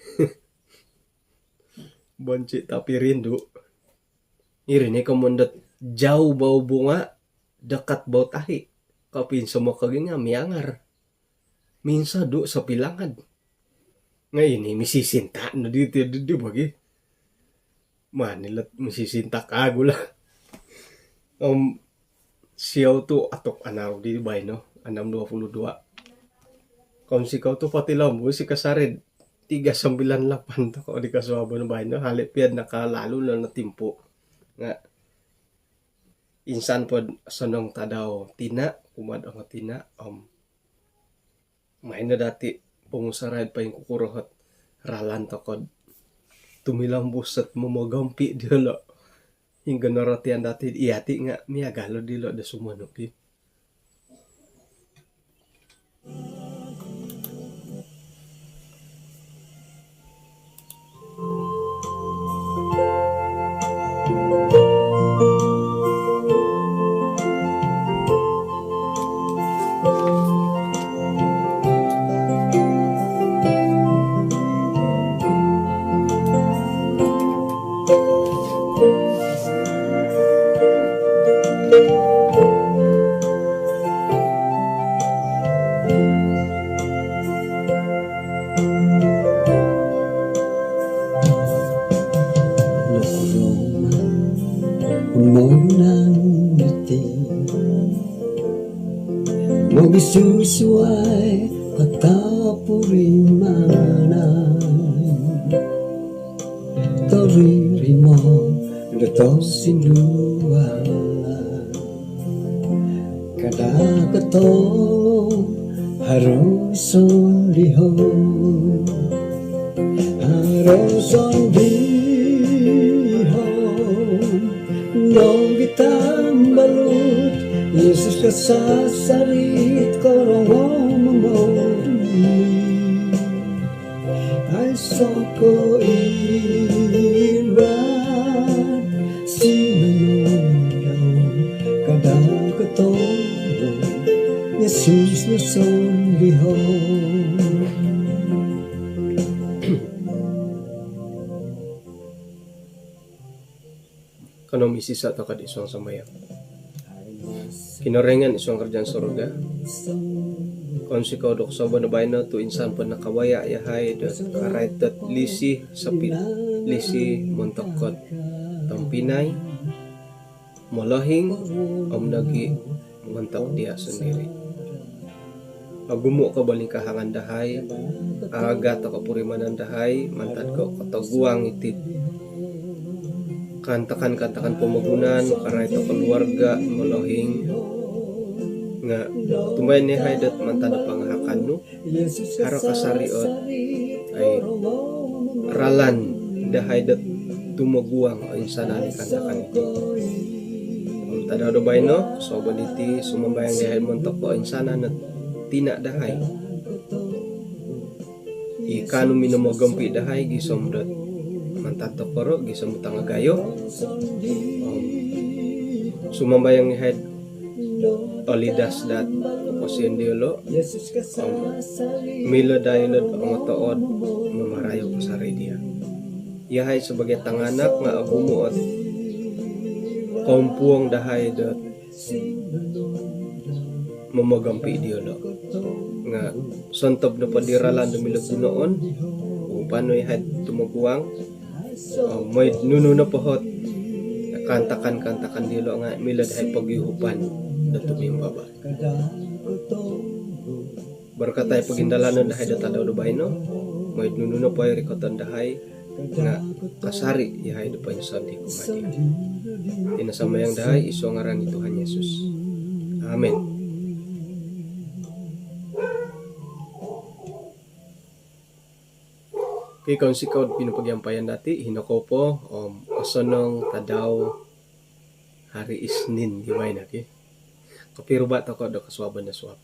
Benci tapi rindu. Iri no i komoyon dot jauh bau bunga, dekat bau tahi. Kopinsomok nogi nga miangar. Minsodu sopilangad. Nga ini misisinta no di, di, di, di bagi. Maan ilo do misisinta kagu lah. Om siou tu atuk anaru di baino, enam dua puluh dua. Kounsikou tu potilombus i kasari do tiga sembilan lapan tokou di kosuabon baino, hali pia do nakalalu no no timpu. Nga insan po do osonong tadau tina, kumaa do ongotina, om maan no dati pomusarai do poingkukuro ot ralan tokou do tumilombus dot momogompi diolo. Inggonorotian dati do iyati nga miagal lo dilo do sumonu ki. Nokorongou monang iti mogisusuai katapurimanan. Toririmo do tosindualan. Kada kotongo haro sondihon. Haro sondihon nogi tambalut. Yesus kasasarit korongou momodui. Ai Iwat sinunudau kada kotobo Yesus no sondiho. Kanou misisa' toko' id suang sambayang. Kinorohingan id suang karajaan surga, kounsikou do kosuabon do baino tu' insan po nakawaya' iyahai do karait dot lisi sopi-, lisi montok dot tompinai, molohing om nogi' montok diya' sondiri'. Ogumu' ko bolingkahangan dahai, agagat o kopurimanan dahai mantad ko kotoguang iti kaantakan-kaantakan pomogunan, karait o koluarga', molohing. Nga' tumbayaan iyahai dot mantad do pangahakan nu, haro kasari' ot ai ralan dahai dot tumoguang o insanan i kaantakan iti. Om tadau do baino, kosuabon diti sumambayang iyahai montok o insanan ot tina' dahai i kaanu minomogompi' dahai gisom dot mantad tokoro' gisom dot tangagayo. Om sumambayang iyahai olidas dot koposion diyolo', om milo daa iyolo' ongotood mamarayo kasari' diya'. Iyahai sabagai tanganak nga' ogumu' ot koumpuong dahai dot momogompi' diyolo'. Nga' sontob nopo di ralan do milo gunoon, upan no iyahai tumoguang, om moi'd nunu nopo ot kaantakan-kaantakan diyolo' nga' milo dahai pogiuhupan do tumimbaba'. Barakatai pogindalanon dahai do tadau do baino, moi'd nunu nopo i rikoton dahai nga' kasari' iyahai do poinsandi kumaa diya'. Iti no sambayang dahai id suang ngaran i Tuhan Yesus. Amin. Okey, kounsikou do pinopogiampayan dati', hino kou po, om osonong tadau hari Isnin di baino, okey. Kopiruba' toko' do kosuabon do suab.